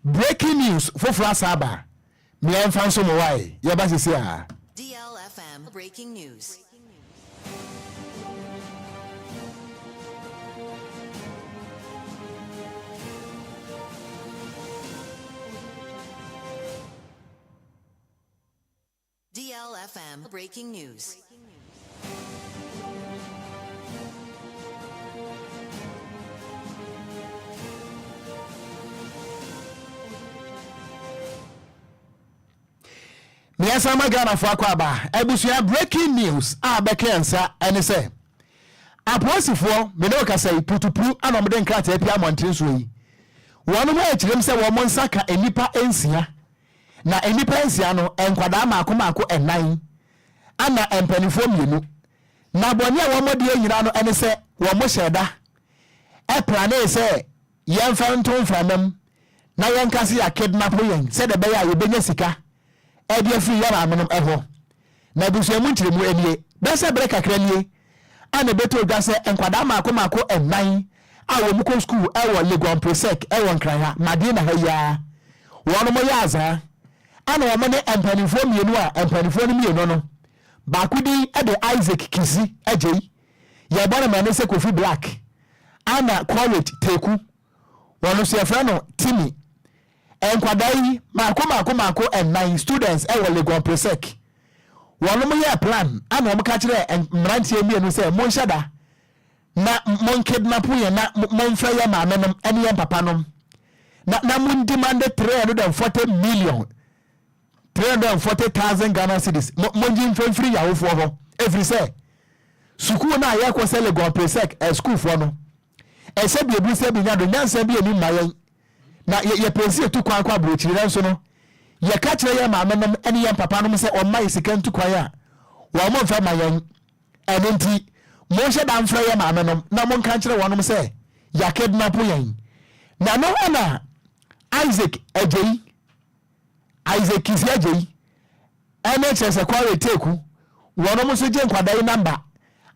breaking news foforɔ asa aba. Mea mfa nso mo wae, yɛba sisi a. DLFM Breaking News. DLFM Breaking News. Mmiɛnsa ma Ghanafoɔ akɔ aba. Abusua breaking news a bɛka yɛn nsa ɛne sɛ apolisifoɔ me ne wo kasa yi putupru ana wɔde nkrataa pia mmɔnten soɔ yi wɔn ho akyerɛm sɛ wɔn nsa ka nnipa nsia na nnipa nsia no nkwadaa mmaako mmaako nnan ana mpanimfoɔ mmienu na bɔne a wɔn deɛ nyinaa no ɛne sɛ wɔn hyɛ da ɛplanee sɛ yɛmfa nto mframa mu na yɛnka sɛ yɛakidnapo yɛn sɛdeɛ ɛbɛyɛ a yɛbɛnya sika de afiri yɛn maamenom hɔ. Na abusua mu nkyerɛmu nie, Bɛyɛ sɛ berɛ kakra nie a na ɛbɛtɔ dwa sɛ nkwadaa mmaako mmaako nnan a wɔkɔ sukuu wɔ Legon Presec wɔ Nkran ha, Madina ha yi ara, wɔnom yɛ azaa ɛna wɔn ne mpanimfoɔ mmienu a mpanimfoɔ no mmienu no baako din de Isaac Kisi Agyei, yɛbɔ no mane sɛ Kofi Black, ana Courage Teku, Wɔn nso yɛfrɛ no Timmy. Nkwadaa yi mako mako mako nnan, students wɔ Legon Presec. Wɔnom yɛɛ plan ana wɔn ka kyerɛɛ mmeranteɛ mmienu sɛ monhyɛ da na monkidnap yɛn na momfrɛ yɛn maame nom ne yɛn papa nom na na mondemande 340 million 340,000 Ghana cedis mo mongye mfa mfiri yɛn awofoɔ hɔ ɛfiri sɛ sukuu no a yɛkɔ sɛ Legon Presec eh, sukuufoɔ no Ɛsɛ bi ebu sɛ bi nya do nyansa bi eni mma yɛn na yɛ yɛpɛ sɛ yɛtu kwan kɔ aburokyiri nanso no yɛka kyerɛ yɛn maame nom ne yɛn papa nom sɛ wɔmma yɛ sika ntu kwan a wɔn mfa ma yɛn ɛno nti monhyɛ da mfrɛ yɛn maame nom na monka nkyerɛ wɔnom sɛ yɛakidnapo yɛn na no ɛna Isaac Agyei Isaac Kisi Agyei Ɛno kyerɛ sɛ Kɔre Teku wɔnom nso gye nkwadaa yi namba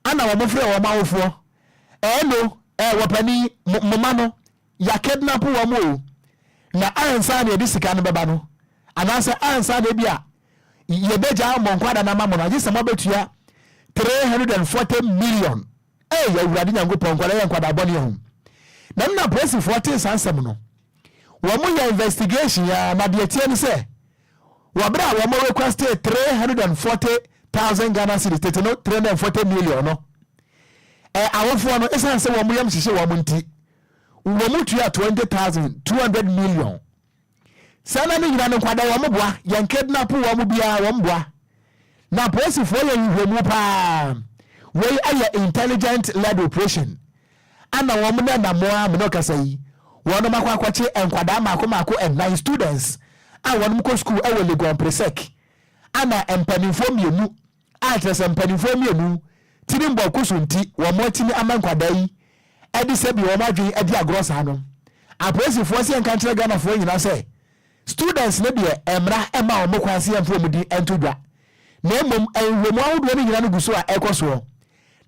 ana wɔn frɛ wɔn awofoɔ ɛɛno ɛɛ wɔpani mo mo ma no ya kidnap wɔn o na ansa na yɛde sika no bɛba no anaasɛ ansa na ebi a yɛbɛgya mo nkwadaa no ama mo no agye sɛ moabɛtua 340 million Ei Awurade Nyankopɔn nkwadaa yɛ nkwadaa bɔne o. Dɛm na apolisifoɔ tee saa nsɛm no. Wɔn yɛ investigation a na deɛ ɛteɛ ne sɛ wɔ berɛ a wɔn request 340,000 Ghana cedis tete no 340 million no ɛ awofoɔ no ɛsiane sɛ wɔn yam hyehye wɔn nti wɔn tua 20,200 million. Saa na ne nyina no nkwadaa wɔn boa yɛn kidnap wɔn biara wɔn boa na polisifoɔ yɛ nhwehwɛmu paa wei ɛyɛ intelligent led operation ana wɔn na namoa mene ɔkasa yi wɔn akɔ akɔkye nkwadaa mako mako nnan students a wɔn kɔ school ɛwɔ Legon Presec ana mpanimfoɔ mmienu a kyerɛ sɛ mpanimfoɔ mmienu tiri mbɔ ko so nti wɔatumi ama nkwadaa yi de sɛbi wɔn adwene adi agorɔ saa no. Apolisifoɔ sɛ yɛnka nkyerɛ Ghanafoɔ nyinaa sɛ students no deɛ mmara mma wɔn kwan sɛ yɛmfa wɔn din nto dwa na mmom nhwehwɛmu ahodoɔ no nyinaa no gu so a ɛrekɔ soɔ.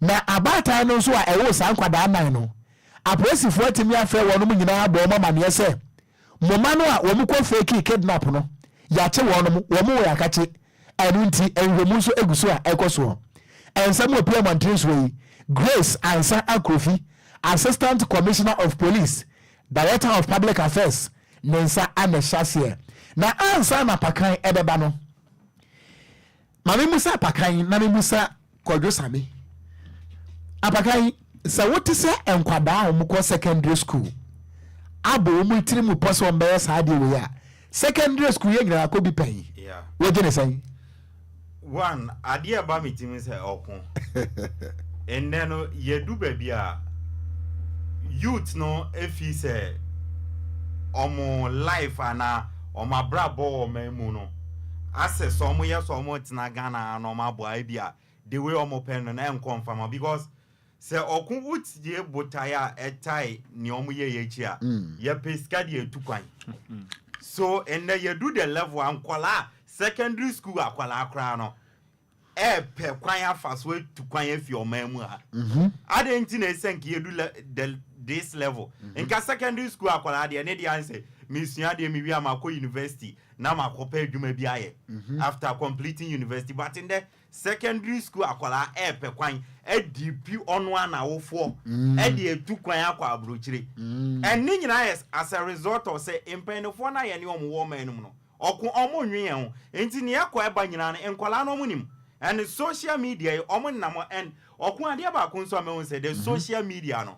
Na abaatan no nso a ɛwoo saa nkwadaa nnan no, apolisifoɔ atumi afrɛ wɔnom nyinaa abɔ wɔn amaneɛ sɛ Mo mma no a wɔn kɔ fake kidnap no yakye wɔnom, wɔn wɔ yakakye, ɛno nti nhwɛmu nso gu so a ɛkɔ soɔ. Nsɛm wɔ pie mmɔntene soɔ yi, Grace Ansah Akrofi, Assistant Commissioner of Police, Director of Public Affairs ne nsa na ɛhyɛ aseɛ. Na ansa na Apakan ɛbɛba no, Ma me musa apakan na me musa kwadwo same. Apakan, sɛ wote sɛ nkwadaa a wɔkɔ secondary school abɔ wɔn tiri mu pɔ sɛ wɔbɛyɛ saa adeɛ wei a, secondary school yɛ nyinaa kɔ bi pɛn. Wogye ne sɛn? One, adeɛ ɛba me tirim sɛ ɔko. Ɛnnɛ no yɛdu baabi a youth no efi sɛ ɔmo life anaa ɔmo abrabɔ wɔ ɔman mu no asɛ sɛ ɔmo yɛ sɛ ɔmo tena Ghana ha na ɔmo abɔ a ebi a the way ɔmo pɛ no no ɛnkɔ nfama because sɛ ɔko wotie botae a ɛtae nea ɔmo yɛ yɛ akyi a yɛpɛ sika de atu kwan so ɛnnɛ yɛdu the level a nkɔlaa. Secondary school akwadaa koraa no ɛɛpɛ kwan afa so atu kwan afi ɔman mu ha. Adɛn nti na ɛsɛ nka yɛdu le the this level? Nka secondary school akwadaa deɛ ne deɛ ansɛ mesua adeɛ mewie a makɔ university na makɔpɛ adwuma bi ayɛ after completing university, but ndɛ secondary school akwadaa ɛɛpɛ kwan adi pi ɔno a n'awofoɔ ɛde atu kwan akɔ aburokyire. Ɛne nyinaa yɛ as a result of sɛ mpanyinfoɔ no a yɛne wɔn wɔ ɔman no mu no, ɔko ɔmo nwe yɛn ho. Nti nea ɛkɔ ɛba nyinaa no, nkwadaa no ɔmo nim ɛne social media yi ɔmo nam. Ɛn ɔko adeɛ baako nso a mɛhu sɛ the social media no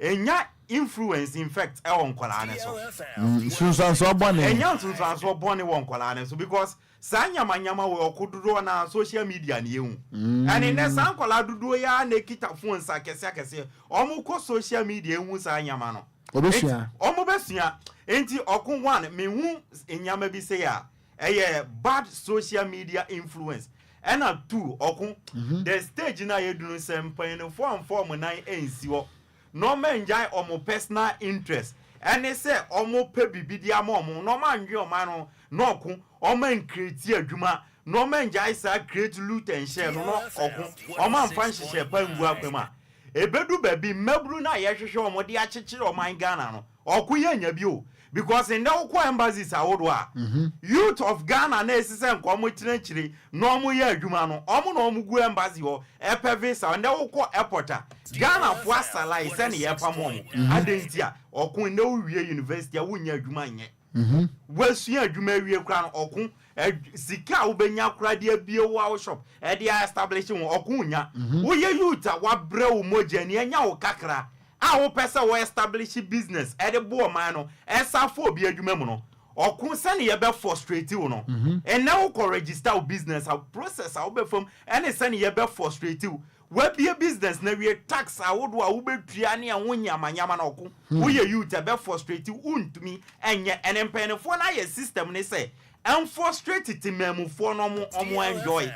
enya influence, in fact, ɛwɔ nkwadaa no so. Nsunsuansoɔ bɔne. Ɛnya nsunsuansoɔ bɔne wɔ nkwadaa no so because saa nyamanyama wɔ ɔko dodoɔ na social media ne yɛhu. Ɛne nɛ saa nkwadaa dodoɔ yi ara na ekita phones akɛseɛ akɛseɛ, ɔmo kɔ social media ehu saa nyama no. Obɛsua. Ɔmo bɛsua. Nti ɔko one, mehu nyama bi sɛ a ɛyɛ bad social media influence, ɛna two, ɔko the stage na yɛdunu sɛ mpanyinfoɔ amfa ɔmo nan nsi hɔ na ɔmo ngyae ɔmo personal interest ɛne sɛ ɔmo pɛ biribi di ama ɔmo na ɔmo anhwe ɔmo ano na ɔko ɔmo ncreate adwuma na ɔmo ngyae saa create loot and share no na ɔko ɔmo amfa nhyehyɛ pa ngu akwam a ebedu baabi, mmabunu no a yɛhwehwɛ ɔmo de akyekyere ɔman Ghana no, ɔko yɛ nya bi o, because ndɛ wokɔ embassies ahodoɔ a, youth of Ghana na esi sɛ nka ɔmo tena akyire na ɔmo yɛ adwuma no, ɔmo na ɔmo gu embassy hɔ ɛpɛ visa. Ndɛ wokɔ airport a, Ghana fo asalae sɛne yɛpam ɔmo. Adɛn nti a ɔko ndɛ wowie university a wonya adwuma nyɛ? Wasua adwuma awie koraa no, ɔko sika a wobɛnya koraa de abie wo awo shop ɛde a establish wo, ɔko nya. Woyɛ youth a wabrɛ wo mogya ni ɛnya wo kakra a wopɛ sɛ wo establish business ɛde bo ɔman no ɛsa fo obi adwuma mu no, ɔko sɛne yɛbɛ frustrate wo no. Ɛnɛ wokɔ register wo business a, process a wobɛfam ɛne sɛne yɛbɛ frustrate wo. Wabie business na wie, tax ahodoɔ a wobɛtua ne ɛho nyamanyama no, ɔko woyɛ youth, ɛbɛ frustrate wo, wontumi ɛnyɛ. Ɛne mpanyinfoɔ no ayɛ system ne sɛ ɛnfrustrate temamufoɔ no, ɔmo enjoy.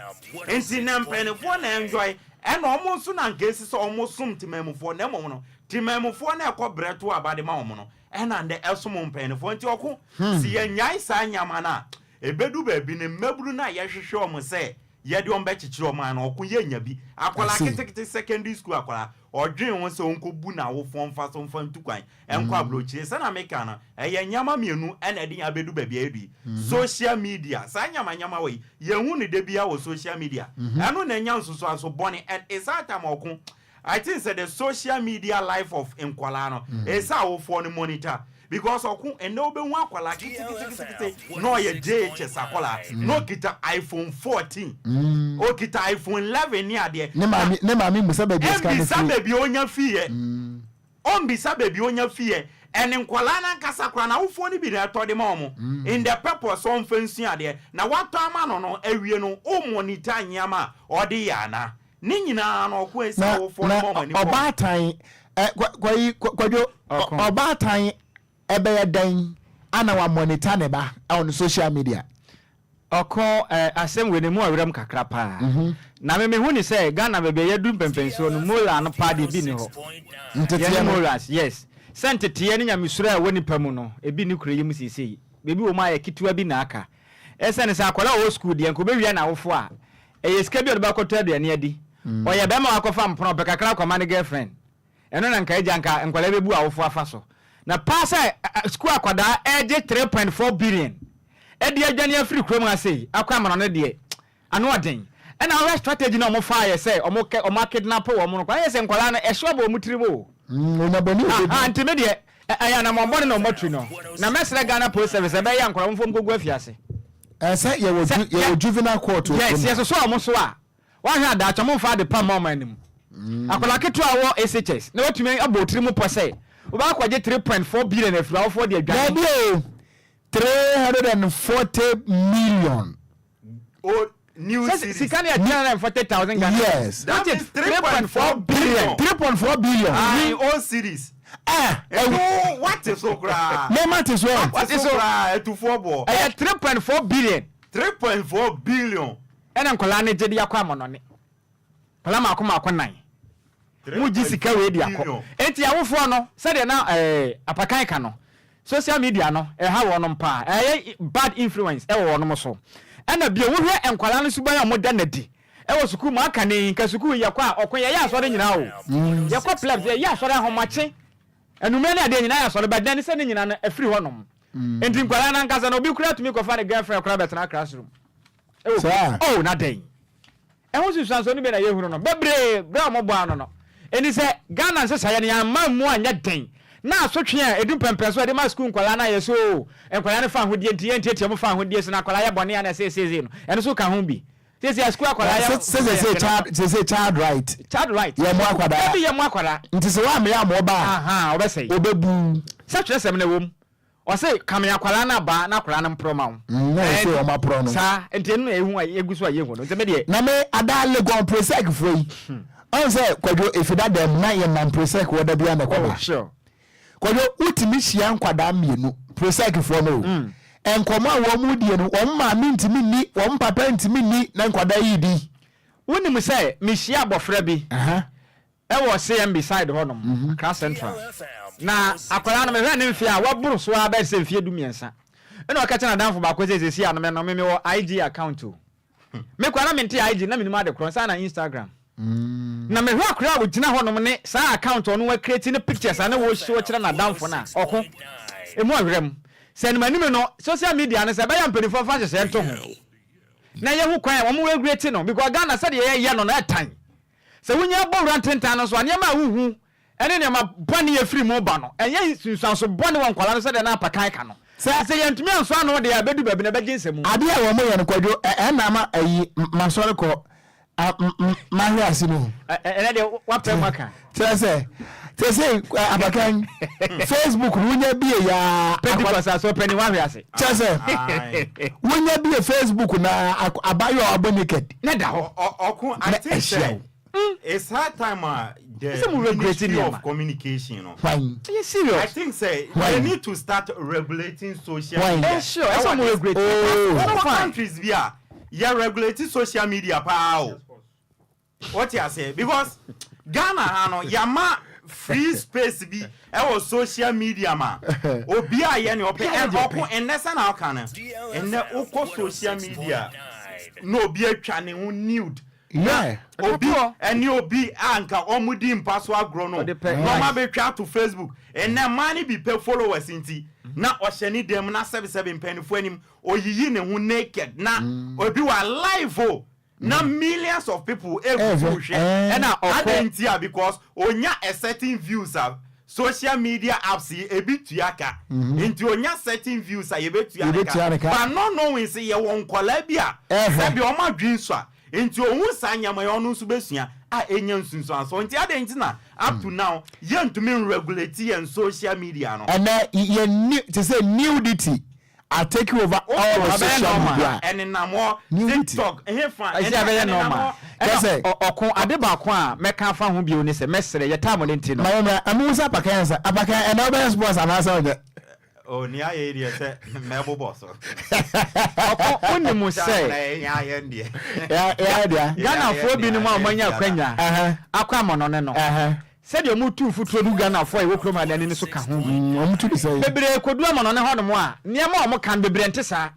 Nti na mpanyinfoɔ na enjoy, ɛna ɔmo nso na nka esi sɛ ɔmo som temamufoɔ, na mmom no temamufoɔ na ɛkɔ brɛ to aba de ma ɔmo no, ɛna ndɛ ɛsom mpanyinfoɔ. Nti ɔko si yɛnyae saa nyama no a, ebedu baabi ne mmabunu no a yɛhwehwɛ ɔmo sɛ yɛde ɔmo bɛkyekyere ɔmo ano, ɔko yɛnya bi. Akwadaa ketekete, secondary school akwadaa, ɔdwen ho sɛ ɔnkɔbu n'awofoɔ mfa so mfa ntu kwan ɛnkɔ aburokyire. Sɛna meka no, ɛyɛ nneɛma mmienu ɛna ɛde yɛn abɛdu baabi a yɛdu yi. Social media, saa nyamanyama wɔ yi, yɛnhu ne de bia wɔ social media. Ɛno na ɛnya nsosoaso bɔne, and it's time ɔko I think sɛ the social media life of nkwalaa no, ɛsɛ awofoɔ no monitor, because ɔko ɛnɛ wobɛhu akwalaa keteketekete na ɔyɛ JHS akwalaa na ɔkita iPhone 14, ɔkita iPhone 11 ne adeɛ. Ne maame musa baabi a sika no ɛmbisa firi. Baabi a onya fiyɛ, ɔmbisa baabi a onya fiyɛ. Ɛne nkwalaa nankasa koraa na awofoɔ no bi na ɛtɔ de ma ɔmo in the purpose ɔmfa nsua adeɛ na watɔ ama no awie no, o monitor nneɛma a ɔde yɛ ana ne nyinaa no, ɔko esi Na awofoɔ no na ma ɔmo ani kɔ. Ɔbaatan ɛ kwayi Kwadwo, ɔbaatan ɛbɛyɛ dɛn ana wa monitor ne ba ɛwɔ no social media? Ɔko asɛm wei ne mu awerɛm kakra paa na me mehu ne sɛ Ghana baabi a yɛdu mpɛmpɛnsoɔ no, moral no paa deɛ, bi ni hɔ. Nteteɛ Yɛne no. Morals, yes, sɛ nteteɛ ne nyamesuro a ɛwɔ nipa mu no, ebi ne kuro yi mu seesei baabi wɔ mu ayɛ ketewa bi na aka. Ɛsɛne sɛ akwadaa a ɔwɔ sukuu deɛ, nka obɛwia n'awofo a ɛyɛ sika bi a ɔde bɛkɔtɔ aduane adi. Ɔyɛ bɛrima wakɔfa mpono, ɔpɛ kakra akɔma ne girlfriend. Ɛno na nka agya nka nkwadaa bɛbu awofo afa so na paa sɛ sukuu akwadaa ɛgye 3.4 billion ɛde adwane afiri kurom ha sei akɔ amana no deɛ, ano ɔden. Ɛna ɔhwɛ strategy na ɔmo fa yɛ sɛ ɔmo kɛ ɔmo akidnap wɔn no kwan yɛ sɛ nkwadaa no ɛhyɛ ɔbɔ ɔmo tirim o. Onyabɔne. Ah, nti mi deɛ ɛyɛ anamɔbɔne na ɔmo atu no, na mɛsrɛ Ghana Police Service, ɛbɛyɛ nkwadaa ɔmo fɔ nkɔgu afiase. Ɛsɛ yɛwɔ juvenile court wɔ Yes. kurom. Yɛsoso ɔmo so a wahwɛ adaakye ɔmo nfa ade pa ma ɔmo anim. Akwadaa ketewa a wɔ SHS na watumi abɔ otiri mu pɔ sɛ wobɛakɔgye 3.4 billion afiri awofoɔ de adwane. Dabi o, 340 million. O new Sɛ series. Sika ne yɛ 340,000 Ghana. Yes. That means 3.4 billion. 3.4 billion. Ayi, old cedis. Ɛnu wate so koraa. Mɛma te so ɛ. Wate so koraa, ɛtufoɔ bɔ. Ɛyɛ 3.4 billion. 3.4 billion. Ɛna nkwadaa no gye de akɔ amɔnɔne, nkwadaa maako maako nan mo gye sika wei de akɔ. Enti awofoɔ no, sɛdeɛ na apakan ka no. Social media no ɛha wɔnom paa, ɛyɛ bad influence ɛwɔ wɔnom so. Ɛna bio wohwɛ nkwadaa no suban a wɔda no adi ɛwɔ sukuu mu aka ne nka sukuu yi yɛkɔ a ɔko yɛyɛ asɔre nyinaa o. Yɛkɔ plebs yɛyɛ asɔre ahomakye, anummerɛ ne adeɛ nyinaa yɛ asɔre but dɛn sɛ ne nyinaa no afiri hɔnom. Nti nkwadaa no ankasa no obi koraa tumi kɔfa ne girlfriend koraa bɛtena classroom ɛwɔ Saa? Oh na dɛn? Ɛho nsunsuansoɔ no bi na yɛhunu no bebree berɛ a wɔbɔ ano no. Enti sɛ Ghana nsesaeɛ no yɛamma mmu anyɛ den na asotwe a ɛdu mpɛmpɛnsoɔ a yɛde ma sukuu nkwadaa no ayɛ sɛ oo nkwadaa no fa ahodie nti yɛntiatia wɔn fa ahodie so na akwadaa yɛ bɔne a na seeseesei no ɛno nso ka ho bi. Seesei a sukuu akwadaa yɛ Sɛ sɛ child sɛ child right. Child right. Yɛ mo akwadaa. Dabi yɛ mo akwadaa. Nti sɛ woammea ammɔ ba a. Ahaa ɔbɛsɛe. Ɔbɛbu. Sɛ twerɛsɛm no ɛwɔ mu. Ɔse kame akwadaa no abaa na akwadaa no mporɔ ma wo. Na ɛsɛ Ɛɛ, wɔn aporɔ no. Saa, nti ɛno na ehu a egu so a yɛhu no, nti me deɛ. Na me ada Legon Presec foɔ yi, ɔn sɛ Kwadwo efi dada mu na yɛn nam Presec wɔ da biara na ɛkɔ Oh, ba. sure. Kwadwo wotumi hyia nkwadaa mmienu Presec foɔ no o, nkɔmɔ a wɔn die no wɔn maame ntumi nni, wɔn papa ntumi nni na nkwadaa yi di. Wonim sɛ mehyia abɔfra bi Ɛwɔ CMB side hɔ nom, Accra Central. Na akwadaa no mehwɛɛ ne mfeɛ a, waboro so ara bɛyɛ sɛ mfeɛ du-mmiɛnsa. Ɛna ɔka kyerɛɛ n'adamfo baako sɛ seesei a no me no me mewɔ IG account o. Me koraa na mente IG na menim ade korɔ, nsa na Instagram. Na mehwɛ akwadaa a ɔgyina hɔ nom ne saa account a ɔno wa create ne pictures a na wɔrehyɛ kyerɛ n'adamfo no a, ɔko. Ɛmu ɔwerɛm. Sɛ anim anim no, social media no sɛ ɛbɛyɛ a mpanimfoɔ mfa nhyehyɛeɛ nto ho na yɛhu kwan a wɔn regulate no because Ghana sɛdeɛ yɛyɛ no no ɛtan. Sɛ wunya bɔ wura ntentan no so a, nneɛma a wuhu ne nneɛma bɔne a efiri mu ba no, ɛnyɛ nsunsuanso bɔne wɔ nkwadaa no sɛdeɛ na apakan ka no. Sɛ Sɛ yɛantumi ansɔ ano deɛ a, ɛbɛdu baabi no ɛbɛgye nsamu. Adeɛ a wɔn yɛ no Kwadwo ɛ ɛna ama ayi masɔre kɔ a m m mahwe ase no. Ɛ ɛ ɛnɛ deɛ woapɛ mu aka. Kyerɛ sɛ sɛsei ɛ apakan Facebook no wonya bie yaa. Pentecost asɔre panin woahwe ase. Kyerɛ sɛ wonya bie Facebook na abayewa a wabɔ naked. Na da hɔ. Ɔko I Na think ɛhyia sɛ wo. it's high time a the Sɛ mo regulate ministry of nneɛma. communication no. Hwan? Ɛyɛ serious. I think sɛ Hwan? they need to start regulating social Hwan? media. Eh sure, ɛsɛ Ɛwɔ ɔmo this- regulate. Oh. It's not Wokɔ fine. countries bi a yɛ regulate social media paa o. Wote aseɛ because Ghana ha no yɛama free space bi ɛwɔ social media ma obi a yɛ ne ɔpɛ ɛn ɔko ɛnɛ sɛ na ɔka no ɛnɛ wokɔ social media na obi atwa ne ho nude Yeah. obi ɛne obi a nka ɔmo di mpa so agorɔ no Ɔde pɛ na ɔmo likes. abɛtwa ato Facebook ɛnɛ mmaa no bi pɛ followers nti na ɔhyɛ ne dan mu na sɛbesɛbe mpanyinfoɔ anim oyiyi ne ho naked na obi wɔ live o na millions of people egu so hwɛ Ɛna ɔkɔ. adɛn nti a because onya a certain views a social media apps yi ebi tua ka nti onya certain views a yɛbɛtua ne Yɛbɛtua ne ka ka. but not knowing sɛ yɛwɔ nkɔlaa bi a Ɛhwɛ. sɛbi ɔmo adwene so a nti ohun saa nneɛma yi ɔno nso bɛsua a enya nsunsuanso nti adɛn nti na up to now yɛntumi nregulate yɛn social media no. Ɛnɛ yɛ new te sɛ nudity are taking over all the social media. Ɛnenam hɔ Nudity. TikTok hefa Ɛsɛ ɛbɛyɛ normal. Kɛsɛ. Ɛna ɔko ade baako a mɛka afa ho bio ne sɛ mɛsrɛ yɛ time no nti no. Ma yɛmmra ɛmo sɛ apakan ansa apakan ɛnɛ wobɛyɛ sports anaasɛ wonyɛ. Oh, nea ayɛ yi deɛ sɛ mɛbobɔ so. Ɔko wonim sɛ. Yɛ ayɛ deɛ. Yɛ ayɛ deɛ. Ghanafoɔ binom a wɔanya akwanya akɔ amɔnɔne no. Sɛdeɛ wɔn tu mfuturo gu Ghanafoɔ a yɛwɔ kurom ha no ani no so ka ho bi. Wɔn tu bi sɛn? Bebree kɔdu amɔnɔne hɔnom a, nneɛma a wɔka no bebree nte saa.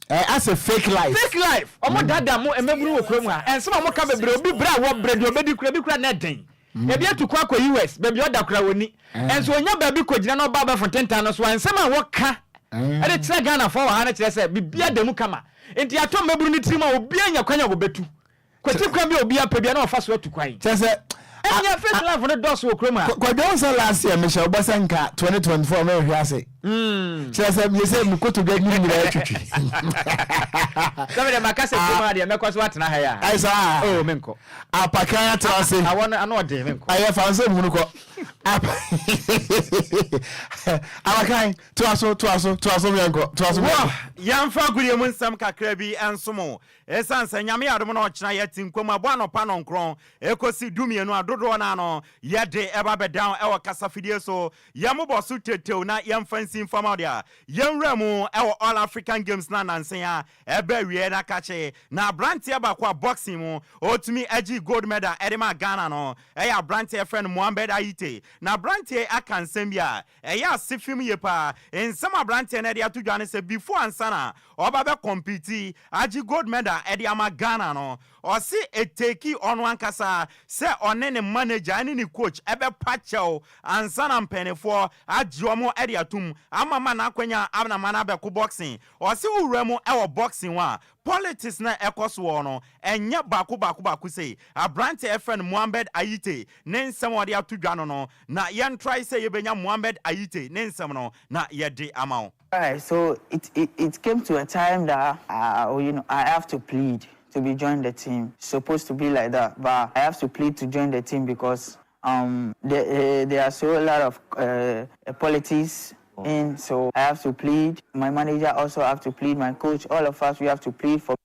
Ɛɛ asɛ fake life. Fake life. Wɔn daadaa mo mmabunu wɔ kurom ha. Nsɛm a wɔka bebree, obi brɛ a wɔbrɛ, deɛ ɔbɛdi koraa, ebi koraa na ɛden. Ebi atu kwan akɔ US, baabi a ɔda koraa ɔnni. Nso ɔnya baabi kɔgyina na ɔba abɛfo ntentan no so a, nsɛm a wɔka de kyerɛ Ghanafoɔ wɔ ha no kyerɛ sɛ biribiara da mu kama. Nti atɔ mmabunu no tirim a obiara nya kwan a wɔbɛtu. Kwati kwan bi a obiara pɛ biara na ɔfa so atu kwan. Kyerɛ sɛ. Ɛnneɛ fake life no dɔɔso wɔ kurom ha. Kwadwo wohu sɛ last year mehyɛ wo bɔ sɛ nka 2024 menhwe ase. Kyerɛ sɛ meyɛ sɛ me kotodwe anim nyinaa atwitwi. Sɛ me deɛ maka sɛ kurom ha deɛ mɛkɔ so atena ha yi a. Ayi saa. Oh menkɔ. Apakan atena ase. Awɔ no ano ɔden menkɔ. Ɛyɛ fa nsɛm hunu kɔ. Apakan toa so toa so toa so meɛnkɔ toa so meɛnkɔ. Wɔ yɛmfa agodie mu nsɛm kakra bi nso mo. Esiane sɛ Nyame adom na ɔkyena yɛte nkwa mu abɔ anɔpa nɔnkrɔn ekosi dumienu a dodoɔ no ara no yɛde ɛba bɛdan wɔ kasafidie so. Yɛmmobɔ so tetew na yɛmfa nsi mfa ma wo deɛ yɛnwura mu wɔ All African Games no a nansa yi ara ɛba awieɛ no akakye na abranteɛ baako a boxing mu ɔtumi gyee gold medal de maa Ghana no yɛ abranteɛ a yɛfrɛ no Mohammed Ayite. Na abranteɛ yi aka nsɛm bi a ɛyɛ asefem yie paa. Nsɛm a abranteɛ no de ato dwa ne sɛ before ansa na ɔba bɛ compete agye gold medal de ama Ghana no, ɔse ɛtake ɔno ankasa sɛ ɔne ne manager ne ne coach bɛpa kyɛw ansa na mpaninfoɔ agye wɔn de atom ama ma n'akwanya ama no abɛko boxing. Ɔse wo wura mu wɔ boxing ho a, politics no a ɛkɔ soɔ no, ɛnyɛ baako baako baako sei. Aberanteɛ a yɛfrɛ no Mohammed Ayite ne nsɛm a ɔde ato dwa no no, na yɛntrae sɛ yɛbɛnya Mohammed Ayite ne nsɛm no na yɛde ama wo. Alright, so it, it, it came to a time that I, you know, I have to plead to be join the team. Supposed to be like that, but I have to plead to join the team because um, there, uh, there are so a lot of uh, politics in, so I have to plead. My manager also have to plead. My coach, all of us, we have to plead for.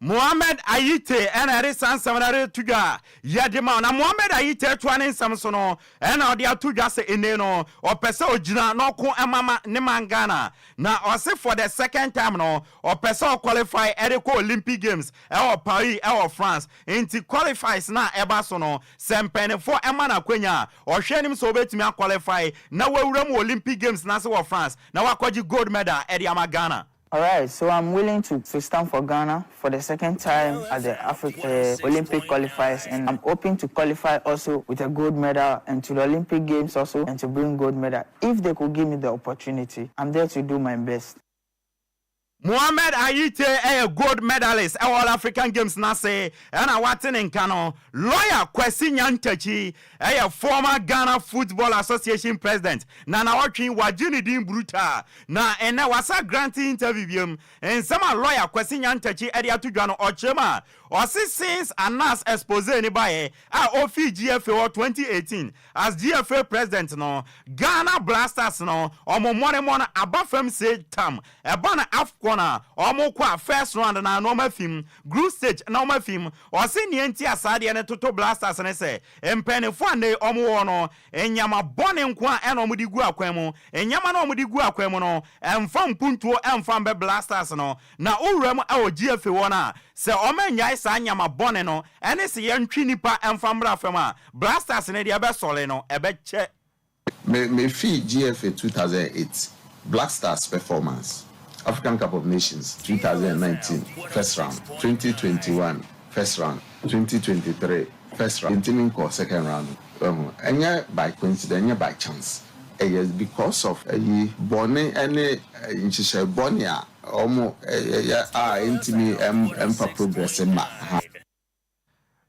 Mohammed Ayite na ɛde saa nsɛm no reto dwa a yɛde ma wo. Na Mohammed Ayite toa ne nsɛm so no na ɔde ato dwa sɛ ene no ɔpɛ sɛ ɔgyina na ɔko ma ma ne man Ghana. Na ɔse for the second time no ɔpɛ sɛ ɔqualify ɛde kɔ Olympic Games ɛwɔ Paris ɛwɔ France. Nti qualifies no a ɛba so no sɛ mpaninfoɔ ɛma no akwanya a ɔhwɛ anim sɛ ɔbɛtumi aqualify na wawura mu wɔ Olympic Games no ase wɔ France na wakɔgye gold medal ɛde ama Ghana. Alright, so I'm willing to, to stand for Ghana for the second time at the Africa uh, Olympic qualifiers, and I'm hoping to qualify also with a gold medal and to the Olympic Games also, and to bring gold medal. If they could give me the opportunity, I'm there to do my best. Mohammed Ayite yɛ gold medalist wɔ All African Games no ase ɛna wate ne nka no. Lawyer Kwasi Nyantakyi yɛ former Ghana Football Association president na nawɔtwe wagye ne din brutal na ɛnɛ wasa grante interview biom. Nsɛm a lawyer Kwasi Nyantakyi de ato dwa no ɔkyerɛ mu a ɔse since Anas expose no baeɛ a ɔfii GFA hɔ 2018 as GFA president no Ghana Blasters no ɔmo mmɔremmɔ no aba fam see tam. Ɛba no Afcon a ɔmo kɔ a first round no a na ɔmo afi mu, group stage na ɔmo afi mu. Ɔse nea nti a saa adeɛ no toto Blasters ne sɛ mpaninfoɔ a nnɛ yi ɔmo wɔ hɔ no nneɛma bɔne nko ara na ɔmo de gu akwan mu. Nneɛma no a ɔmo de gu akwan mu no ɛmfa mpuntuo ɛmfa mbɛ Blasters no. Na wo wura mu wɔ GFA hɔ no a sɛ ɔmo annyae saa nneɛma bɔne no ɛne se yɛntwe nnipa ɛmfa mmra fam a Blasters no deɛ ɛbɛsɔre no ɛbɛkyɛ. Me me fii GFA 2008 Black Stars performance, African Cup of Nations 2019 first round, 2021 first round, 2023 first round, yɛntumi nkɔ second round wahu, ɛnyɛ by coincidence, ɛnyɛ by chance, ɛyɛ because of ayi bɔne ɛne nhyehyɛe bɔne a wɔn yɛ a ɛntumi ɛmfa progress mma ha.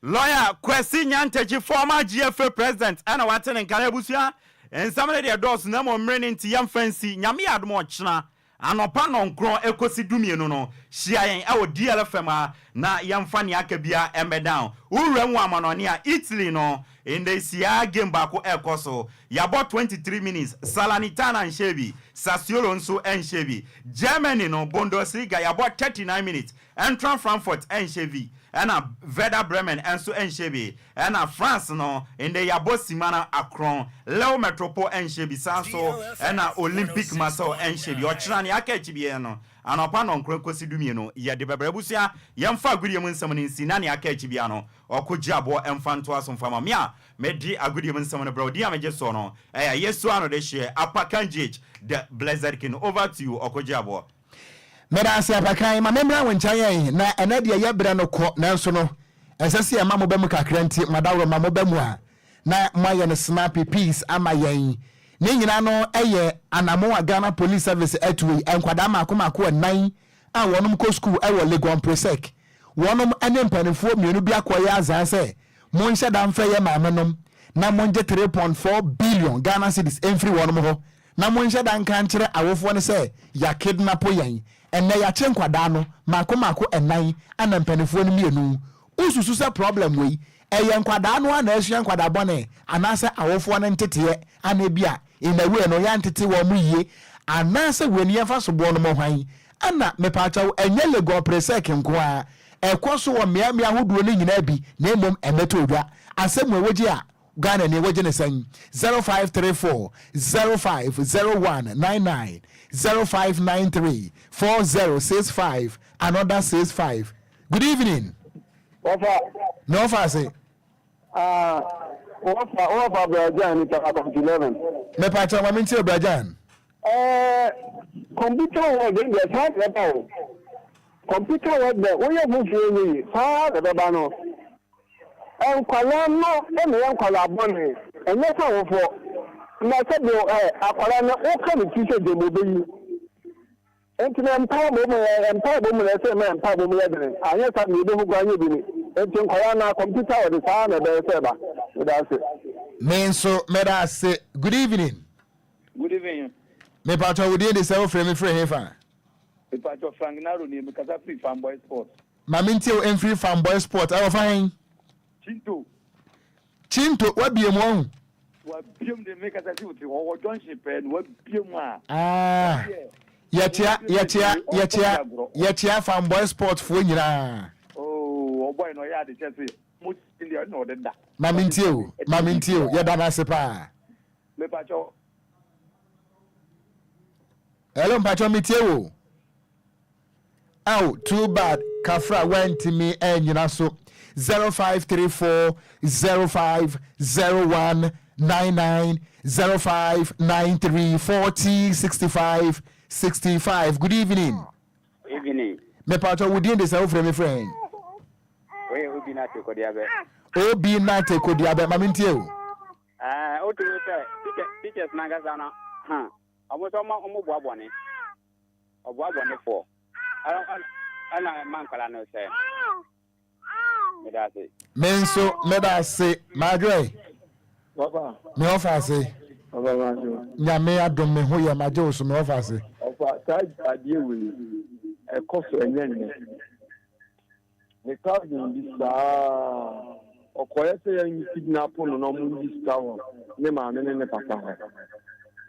Lawyer Kwesi Nyantakyi, former GFA President ɛna wate ne nka no abusua nsɛm no deɛ ɛdɔɔso na mmom mmere no nti yɛmfa nsi. Nyame yɛ adom a ɔkyena anɔpa nnɔnkron ɛkɔsi dumienu no hyia yɛn ɛwɔ DLFM ha na yɛmfa nea aka biara ɛmmɛdan wo. Wo wura mu wɔ amanɔne a Italy no ndɛ siaa game baako ɛrekɔ so yɛabɔ 23 minutes Salernitana nhyɛɛ bi Sassuolo nso nhyɛɛ bi. Germany no Bundesliga yɛabɔ 39 minutes Eintracht Frankfurt nhyɛ bi ɛna Werder Bremen nso nhyɛ bi ɛna France no ndɛ yɛabɔ sima no akorɔn Lille Metropole nhyɛ bi saa nso ɛna Olympique Marseille nhyɛ bi ɔkyena nea aka akyi biara no anɔpa nnɔnkron kɔsi dumienu yɛde bɛbrɛ abusua yɛmfa agodie mu nsɛm no nsi na nea aka akyi biara no ɔko gye aboɔ mfa ntoa so mfa ma me a mede agodie mu nsɛm no brɛ wo din a megye soɔ no ɛyɛ Yesu ano de hyeɛ Apakan GH the Blessed King over to you ɔko gye aboɔ. Meda ase Apakan, ma memmra wo nkyɛn ɛ, na ɛnɛ deɛ yɛ berɛ no kɔ, nanso no ɛnsɛ sɛ yɛma moba mu kakra nti moadaworo ma moba mu a na moayɛ no snappy peace ama yɛn. Ne nyinaa no yɛ anamon a Ghana Police Service atu yi, nkwadaa mmaako mmaako nnan a wɔnom kɔ sukuu wɔ Legon Presec, wɔnom ne mpanimfoɔ mmienu bi akɔyɛ azaa sɛ monhyɛ da mfrɛ yɛ maame nom na mongye 3.4 billion Ghana cedis mfiri wɔnom hɔ Na monhyɛ da nka nkyerɛ awofoɔ no sɛ yɛakidnapo yɛn. Ɛnnɛ yɛakye nkwadaa no mako mako ɛnan ɛna mpaninfoɔ no mmienu. Wosusu sɛ problem wei ɛyɛ nkwadaa no ara na asua nkwadaa bɔne anaasɛ awofoɔ no nteteɛ ana ebia in a way no yɛantete wɔn yie anaasɛ wei no yɛmfa soboɔ no mɔ hwan? Ɛna mepaakyɛw ɛnyɛ Legon Presec nko ara ɛkɔ so wɔ mmea mmea ahodoɔ no nyinaa bi na mmom ɛmmɛtɔ dwa. Asɛm wei wogye a Ghana ni wogye ne sɛn? 0534 050199 0593 4065 another 65 Good evening. Wɔfa. Na ɔfa ase. Ah. Wɔfa wɔfa Brajan ni Tama Committee 11. Mepakyɛw ma mentie o Brajan. Ɛɛ computer world deɛ saa na ɛba o. Computer world dɛ woyɛ ho hwee nyɛ yie saa na ɛbɛba no. Nkwadaa no na ɛyɛ nkwadaa bɔne ɛnyɛ sɛ awofoɔ. Na sɛdeɛ ɛ akwadaa no woka ne ti sɛ gyama ɔbɛyi. Enti na mpaebɔ mu yɛ mpaebɔ mu na ɛsɛ mɛ mpaebɔ mu yɛ dene anyɛ saa deɛ yɛbɛhu koraa nyɛ bi ni enti nkwadaa no kɔmputa wɔde saa na ɛbɛyɛ sɛ ɛba meda ase. Me nso meda ase. Good evening. Good evening. Mepatwa wo din de sɛ wofrɛ me firi hefa? Mepatwa Frank Naro nie mekasa firi Fanboy Sport. Ma mentie wo mfiri Fanboy Sport ɛwɔ fa hen? Chinto. Chinto wabie mu ɔho. Wabie mu de mekasa si wo tiri hɔ wɔ junction pɛɛ no wabie mu a. Ah, yɛkyea yɛkyea yɛkyea yɛkyea Fanboy Sport foɔ nyinaa. Oh, ɔbɔe no ɔyɛ ade kyɛ se mo deɛ ɔne ɔde da. Ma mentie o, ma mentie o, yɛda no ase paa. Mepakyɛw. Hello, mpakyɛw metie wo. Aw too bad kafra wantumi annyina so 0534 05 01 99 0593 40 65 65 Good evening. Evening. Mepatɔ wo din de sɛ wofrɛ me frɛ hɛn? Oye Obi Nate Kodiabɛ. Obi Nate Kodiabɛ ma mentie o. Ɛɛ wotumi sɛ teachers nankasa no ha ɔmo sɛ ɔmo boa bɔne. Ɔboa bɔnefoɔ. Ɛna ɛma nkwadaa no sɛ. Meda ase. Me nso meda ase. Madwoe. Papa. Me ɔfa ase. Papa madwo. Nyame adom me ho yɛ magye wo so me ɔfa ase. Ɔfa saa adeɛ wei ɛkɔ so ɛnyɛ nnɛ. Me cousin bi saa ɔkɔyɛ sɛ yɛn kidnap no na ɔmo nyi sika wɔ ne maame ne ne papa hɔ.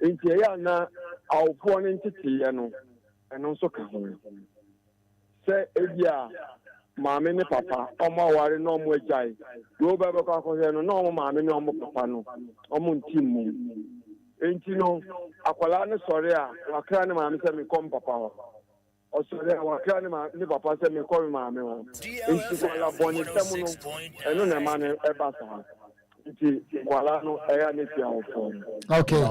Nti ɛyɛ a na awofoɔ no nteteeɛ no ɛno nso ka ho. Sɛ ebi a maame ne papa ɔmo aware na ɔmo agyae, deɛ ɔbɛ bɛkɔ akɔhwɛ no na ɔmo maame ne ɔmo papa no ɔmo nte mmom. Nti no akwadaa no sɔre a wakra ne maame sɛ mekɔ me papa hɔ. Ɔsɔre a, wakra ne ma ne papa sɛ mekɔ me maame hɔ. Nti nkwadaa bɔnesɛm no, ɛno na ɛma no ɛba saa. Nti nkwadaa no ɛyɛ a na efi awofoɔ no. Okay.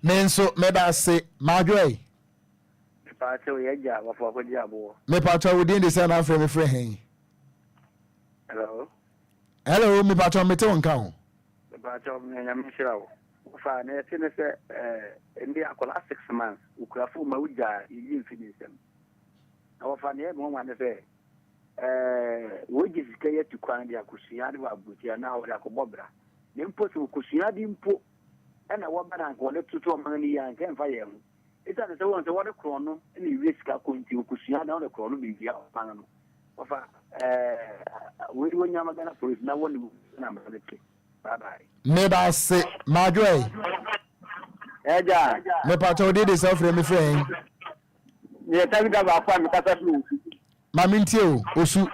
Me nso meda ase. Madwoe. Mepaakyɛw yɛ agya wɔfo akɔgye aboɔ. Mepaakyɛw wo din de sɛ na afrɛ me frɛ hɛn. Hello. Hello, mepaakyɛw mete wo nka o. Mepaakyɛw me nyame nhyira wo. Wofa na ɛte ne sɛ ɛɛ ndi akwadaa 6 months okura phone ma wogya yiyi mfi ne nsam. Na wɔfa nea ɛyɛ me nwanwa ne sɛ ɛɛ wɔgye sika yi atu kwan de akosua ade wɔ aburokyire anaa wɔde akɔbɔ bra. Na mpo sɛ wɔkosua ade mpo ɛna wɔba na anka wɔde toto ɔman no yie anka ɛmfa yɛn ho. Esiane sɛ wɔn sɛ wɔde korɔn no na ewie sika kɔ nti wɔkosua na wɔde korɔn no bɛwia ɔman no. Wɔfa ɛɛ wei wɔnya ama Ghana police na wɔne na mmara no te. Bye bye. Meda ase. Madwoe. Ɛgya. Mepaakyɛw wo din de sɛ wofrɛ me frɛ hɛn? Meyɛ taxi driver baako a mekasa firi Osu. Ma mentie o, Osu.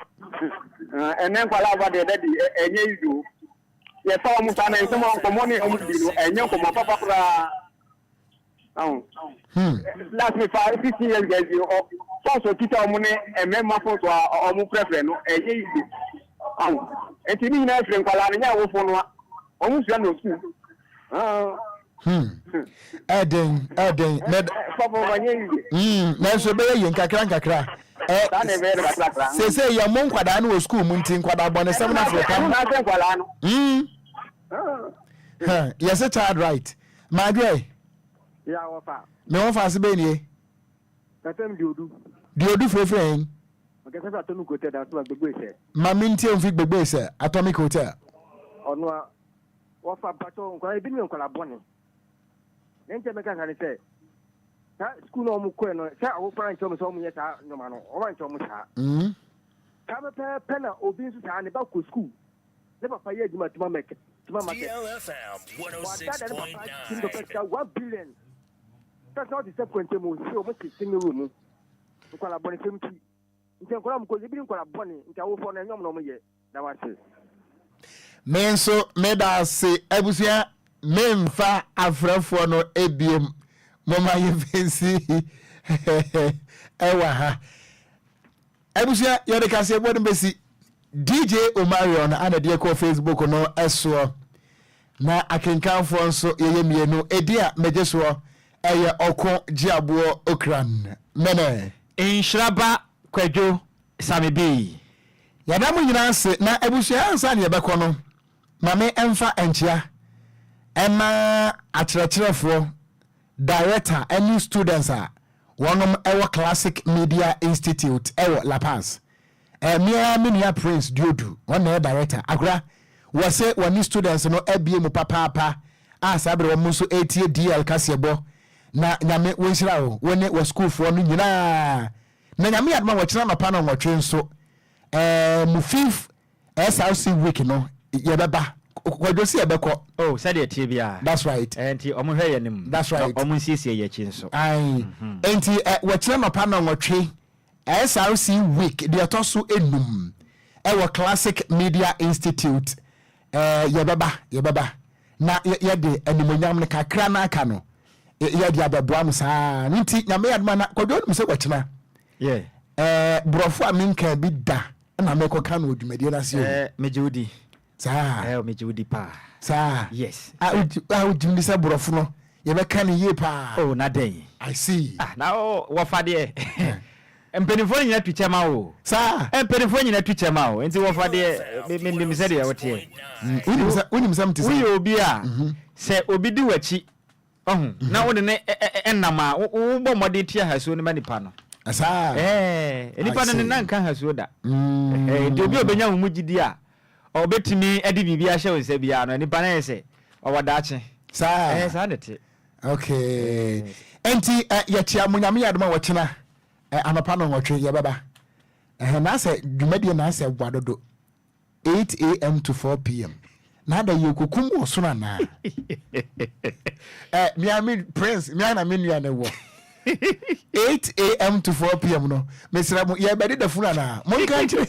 Ɛnɛ nkwadaa aba deɛ dadi ɛnyɛ easy o. Yɛfa wɔn saa na nsɛm a nkɔmmɔ ne wɔn di no ɛnyɛ nkɔmmɔ papa koraa. Last me fa 15 years guys yi ɔ fɔn so kita wɔn ne mmarima fɔn so a wɔn frɛfrɛ no ɛnyɛ easy. Nti ne nyinaa firi nkwadaa no nyɛ awofo no a wɔn sua no sukuu. Ɛden ɛden nanso ɛbɛyɛ yie nkakra nkakra. Sese yɛ mo nkwadaa no wɔ sukuu mu nti nkwadaa bɔnesɛm no aforo pam. Yɛsɛ child right. Maadwoɛ. Me wɔfa ase bɛn nie. Diodu firefire yɛn. Ma me ntie mfi gbegbe sɛ Atomic Hotel. Ɔno a wɔfa mpakyɛw nkwadaa ebinom yɛ nkwadaa bɔne. Ne nkyɛn mɛka sa ne sɛ saa sukuu na wɔn kɔɛ no sɛ awofo ankyɛ wɔn sɛ wɔn yɛ saa nneɛma no wɔn ankyɛ wɔn saa. Saa pɛpɛɛpɛ na obi nso saa ne ba kɔ sukuu ne papa yɛ adwuma tuma mɛk tuma market. Wadada ne papa ti ne papa sika 1 billion. Sɛ sɛ ɔte sɛ kɔntɛ mu si wɔn te single room mu nkwadaa bɔne sɛm ti nti nkwadaa mu kɔ ebi ne nkwadaa bɔne nti awofoɔ no ɛnyɛ wɔn na wɔn yɛ na wase. Me nso meda ase abusua memfa afrɛfoɔ no ebiem moma yɛmfɛnsi ɛwɔ ha abusua yɛde kaseɛbɔ no bɛsi DJ Omarion ana deɛ kɔ Facebook no ɛsoɔ. Na akenkanfoɔ nso yɛyɛ mmienu. Edin a megye soɔ yɛ Ɔko Gyeaboɔ Okran. Mene. Nhyira ba Kwadwo Same Bii. Yɛda mo nyinaa ase. Na abusua ansa na yɛbɛkɔ no, ma me mfa nkyea mma akyerɛkyerɛfoɔ, director ne students a wɔnom wɔ Classic Media Institute wɔ La Paz. Eh, me ara me nua Prince Duodu, ɔno na ɛyɛ director. Akora, wɔse wɔne students no abie mu papaapa a saa bere wɔn nso retie DL kaseɛbɔ. Na Nyame wɔnhyira wo, wo ne wɔ sukuufoɔ no nyinaa. Na Nyame yɛ adom a wɔkyena anɔpa nnɔnwɔtwe nso, eh, mo fifth SRC week no, yɛbɛba. Kwadwo se yɛbɛkɔ. Oh, sɛdeɛ ɛteɛ biara. That's right. Eh, nti wɔn hwɛ yɛn anim. That's right. Na wɔn nsiesie yɛn akyi nso. Aye. Nti, eh, wɔkyena anɔpa nnɔnwɔtwe, SRC week deɛ ɛtɔ so enum ɛwɔ Classic Media Institute ɛɛ yɛbɛba yɛbɛba na yɛde animonyam no kakra no aka no yɛde abɛboa mo saa no nti Nyame yɛ adoma na Kwadwo wonim sɛ wɔkyena ɛɛ borɔfo a menkaa bi da na mekɔka no wɔ dwumadie no ase o. Ɛɛ megye wo di. Saa. Ɛɛ megye wo di paa. Saa. Yes. A wogye di sɛ borɔfo no yɛbɛka no yie paa. Oh na dɛn. I see. Ah na oh wɔfa deɛ. Mpanimfoɔ no nyina tu kyɛ ma wo. Saa. Mpanimfoɔ nyina tu kyɛ ma wo. Nti wɔfa deɛ me me nim sɛ deɛ woteɛ. Wonim sɛ wonim sɛ mte sɛ. Woyɛ obi a sɛ obi di w'akyi Wahu? Na wode no nam a, wobɔ mmɔden tua hasuo no ma nipa no. Saa. Ɛɛ, nipa no ne nan nka hasuo da. Ɛɛ, nti obi a obenya wo mu gyidi a, ɔbɛtumi de biribi ahyɛ wo nsa biara no, nipa no ayɛ sɛ ɔwɔ daakye. Saa. Ɛɛ, saa na ɛte. Okay. Nti yɛkyea mo Nyame yɛ adom a wɔkyena anɔpa nnɔnwɔtwe yɛbɛba. Ɛhɛn, na asɛ dwumadie na asɛ wa dodo. 8am to 4pm na ada yɛkɔkum wɔ soro anaa? Eh, mea me prince mea na me nua ne wɔ 8am to 4pm no mesrɛ mo yɛbɛde da funu anaa monka nkyerɛ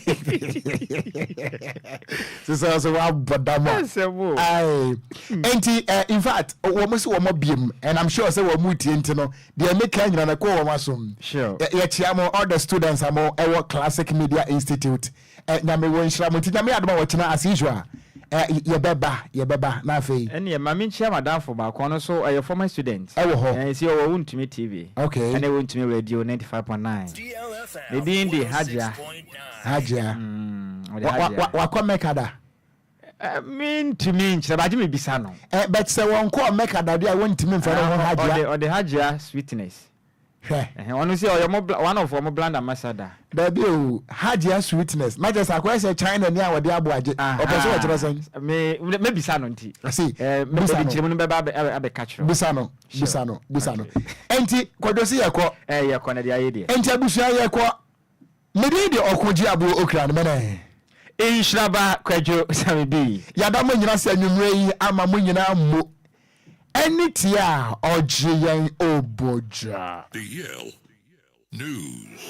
sɛ sɛ woabɔ dam a ae enti eh, in fact wɔn sɛ wɔn abiem and I'm sure sɛ wɔn mu tie nti no deɛ meka nyina no kɔ wɔn asom yɛkyia mo all the students a mo ɛwɔ Classic Media Institute Eh Nyame wɔ nhyira mo nti Nyame adom a ɔkyena as usual eh yɛbɛba yɛbɛba na afei. Ɛneɛ ma menkyia madamfo baako ɔno nso ɔyɛ former student Ɛwɔ hɔ. Ɛɛ nti ɔwɔ Wontumi TV Okay. ɛne Wontumi Radio 95.9 Ne din de Hajia. Hajia. Mm, ɔde Wa wa Hajia. wa wakɔ Mecca da? Eh, mentumi nkyerɛ bagye mebisa no. Eh, but sɛ wɔnkɔɔ Mecca da deɛ a wontumi mfrɛ no ho Ah, Hajia. ɔde ɔde Hajia sweetness. Hwɛ. Ɛhɛn, ɔno sɛ ɔyɛ ɔmo one of ɔmo brand ambassador. Dabi o, Hajia sweetness, na kyerɛ sɛ akɔyɛ sɛ China ni a wɔde abo agye. Ɔpɛ sɛ ɔkyerɛ sɛn? Me, mɛbisa no nti. I see. Eh, Bisa mede no. nkyerɛmu no bɛba abɛ, abɛka kyerɛ wo. Bisa no, bisa no, bisa no. Enti, Kwadwo se yɛkɔ. Eh, yɛkɔ na deɛ ayɛ deɛ. Enti abusua yɛkɔ. Me din de Ɔko Gyeaboɔ Okra no mɛnɛ. Nhyira ba Kwadwo Sami Bii. Yɛada mo nyina ase anwummerɛ yi ama mo nyinaa mmo ɛne tie a ɔgye yɛn obogya. DL News.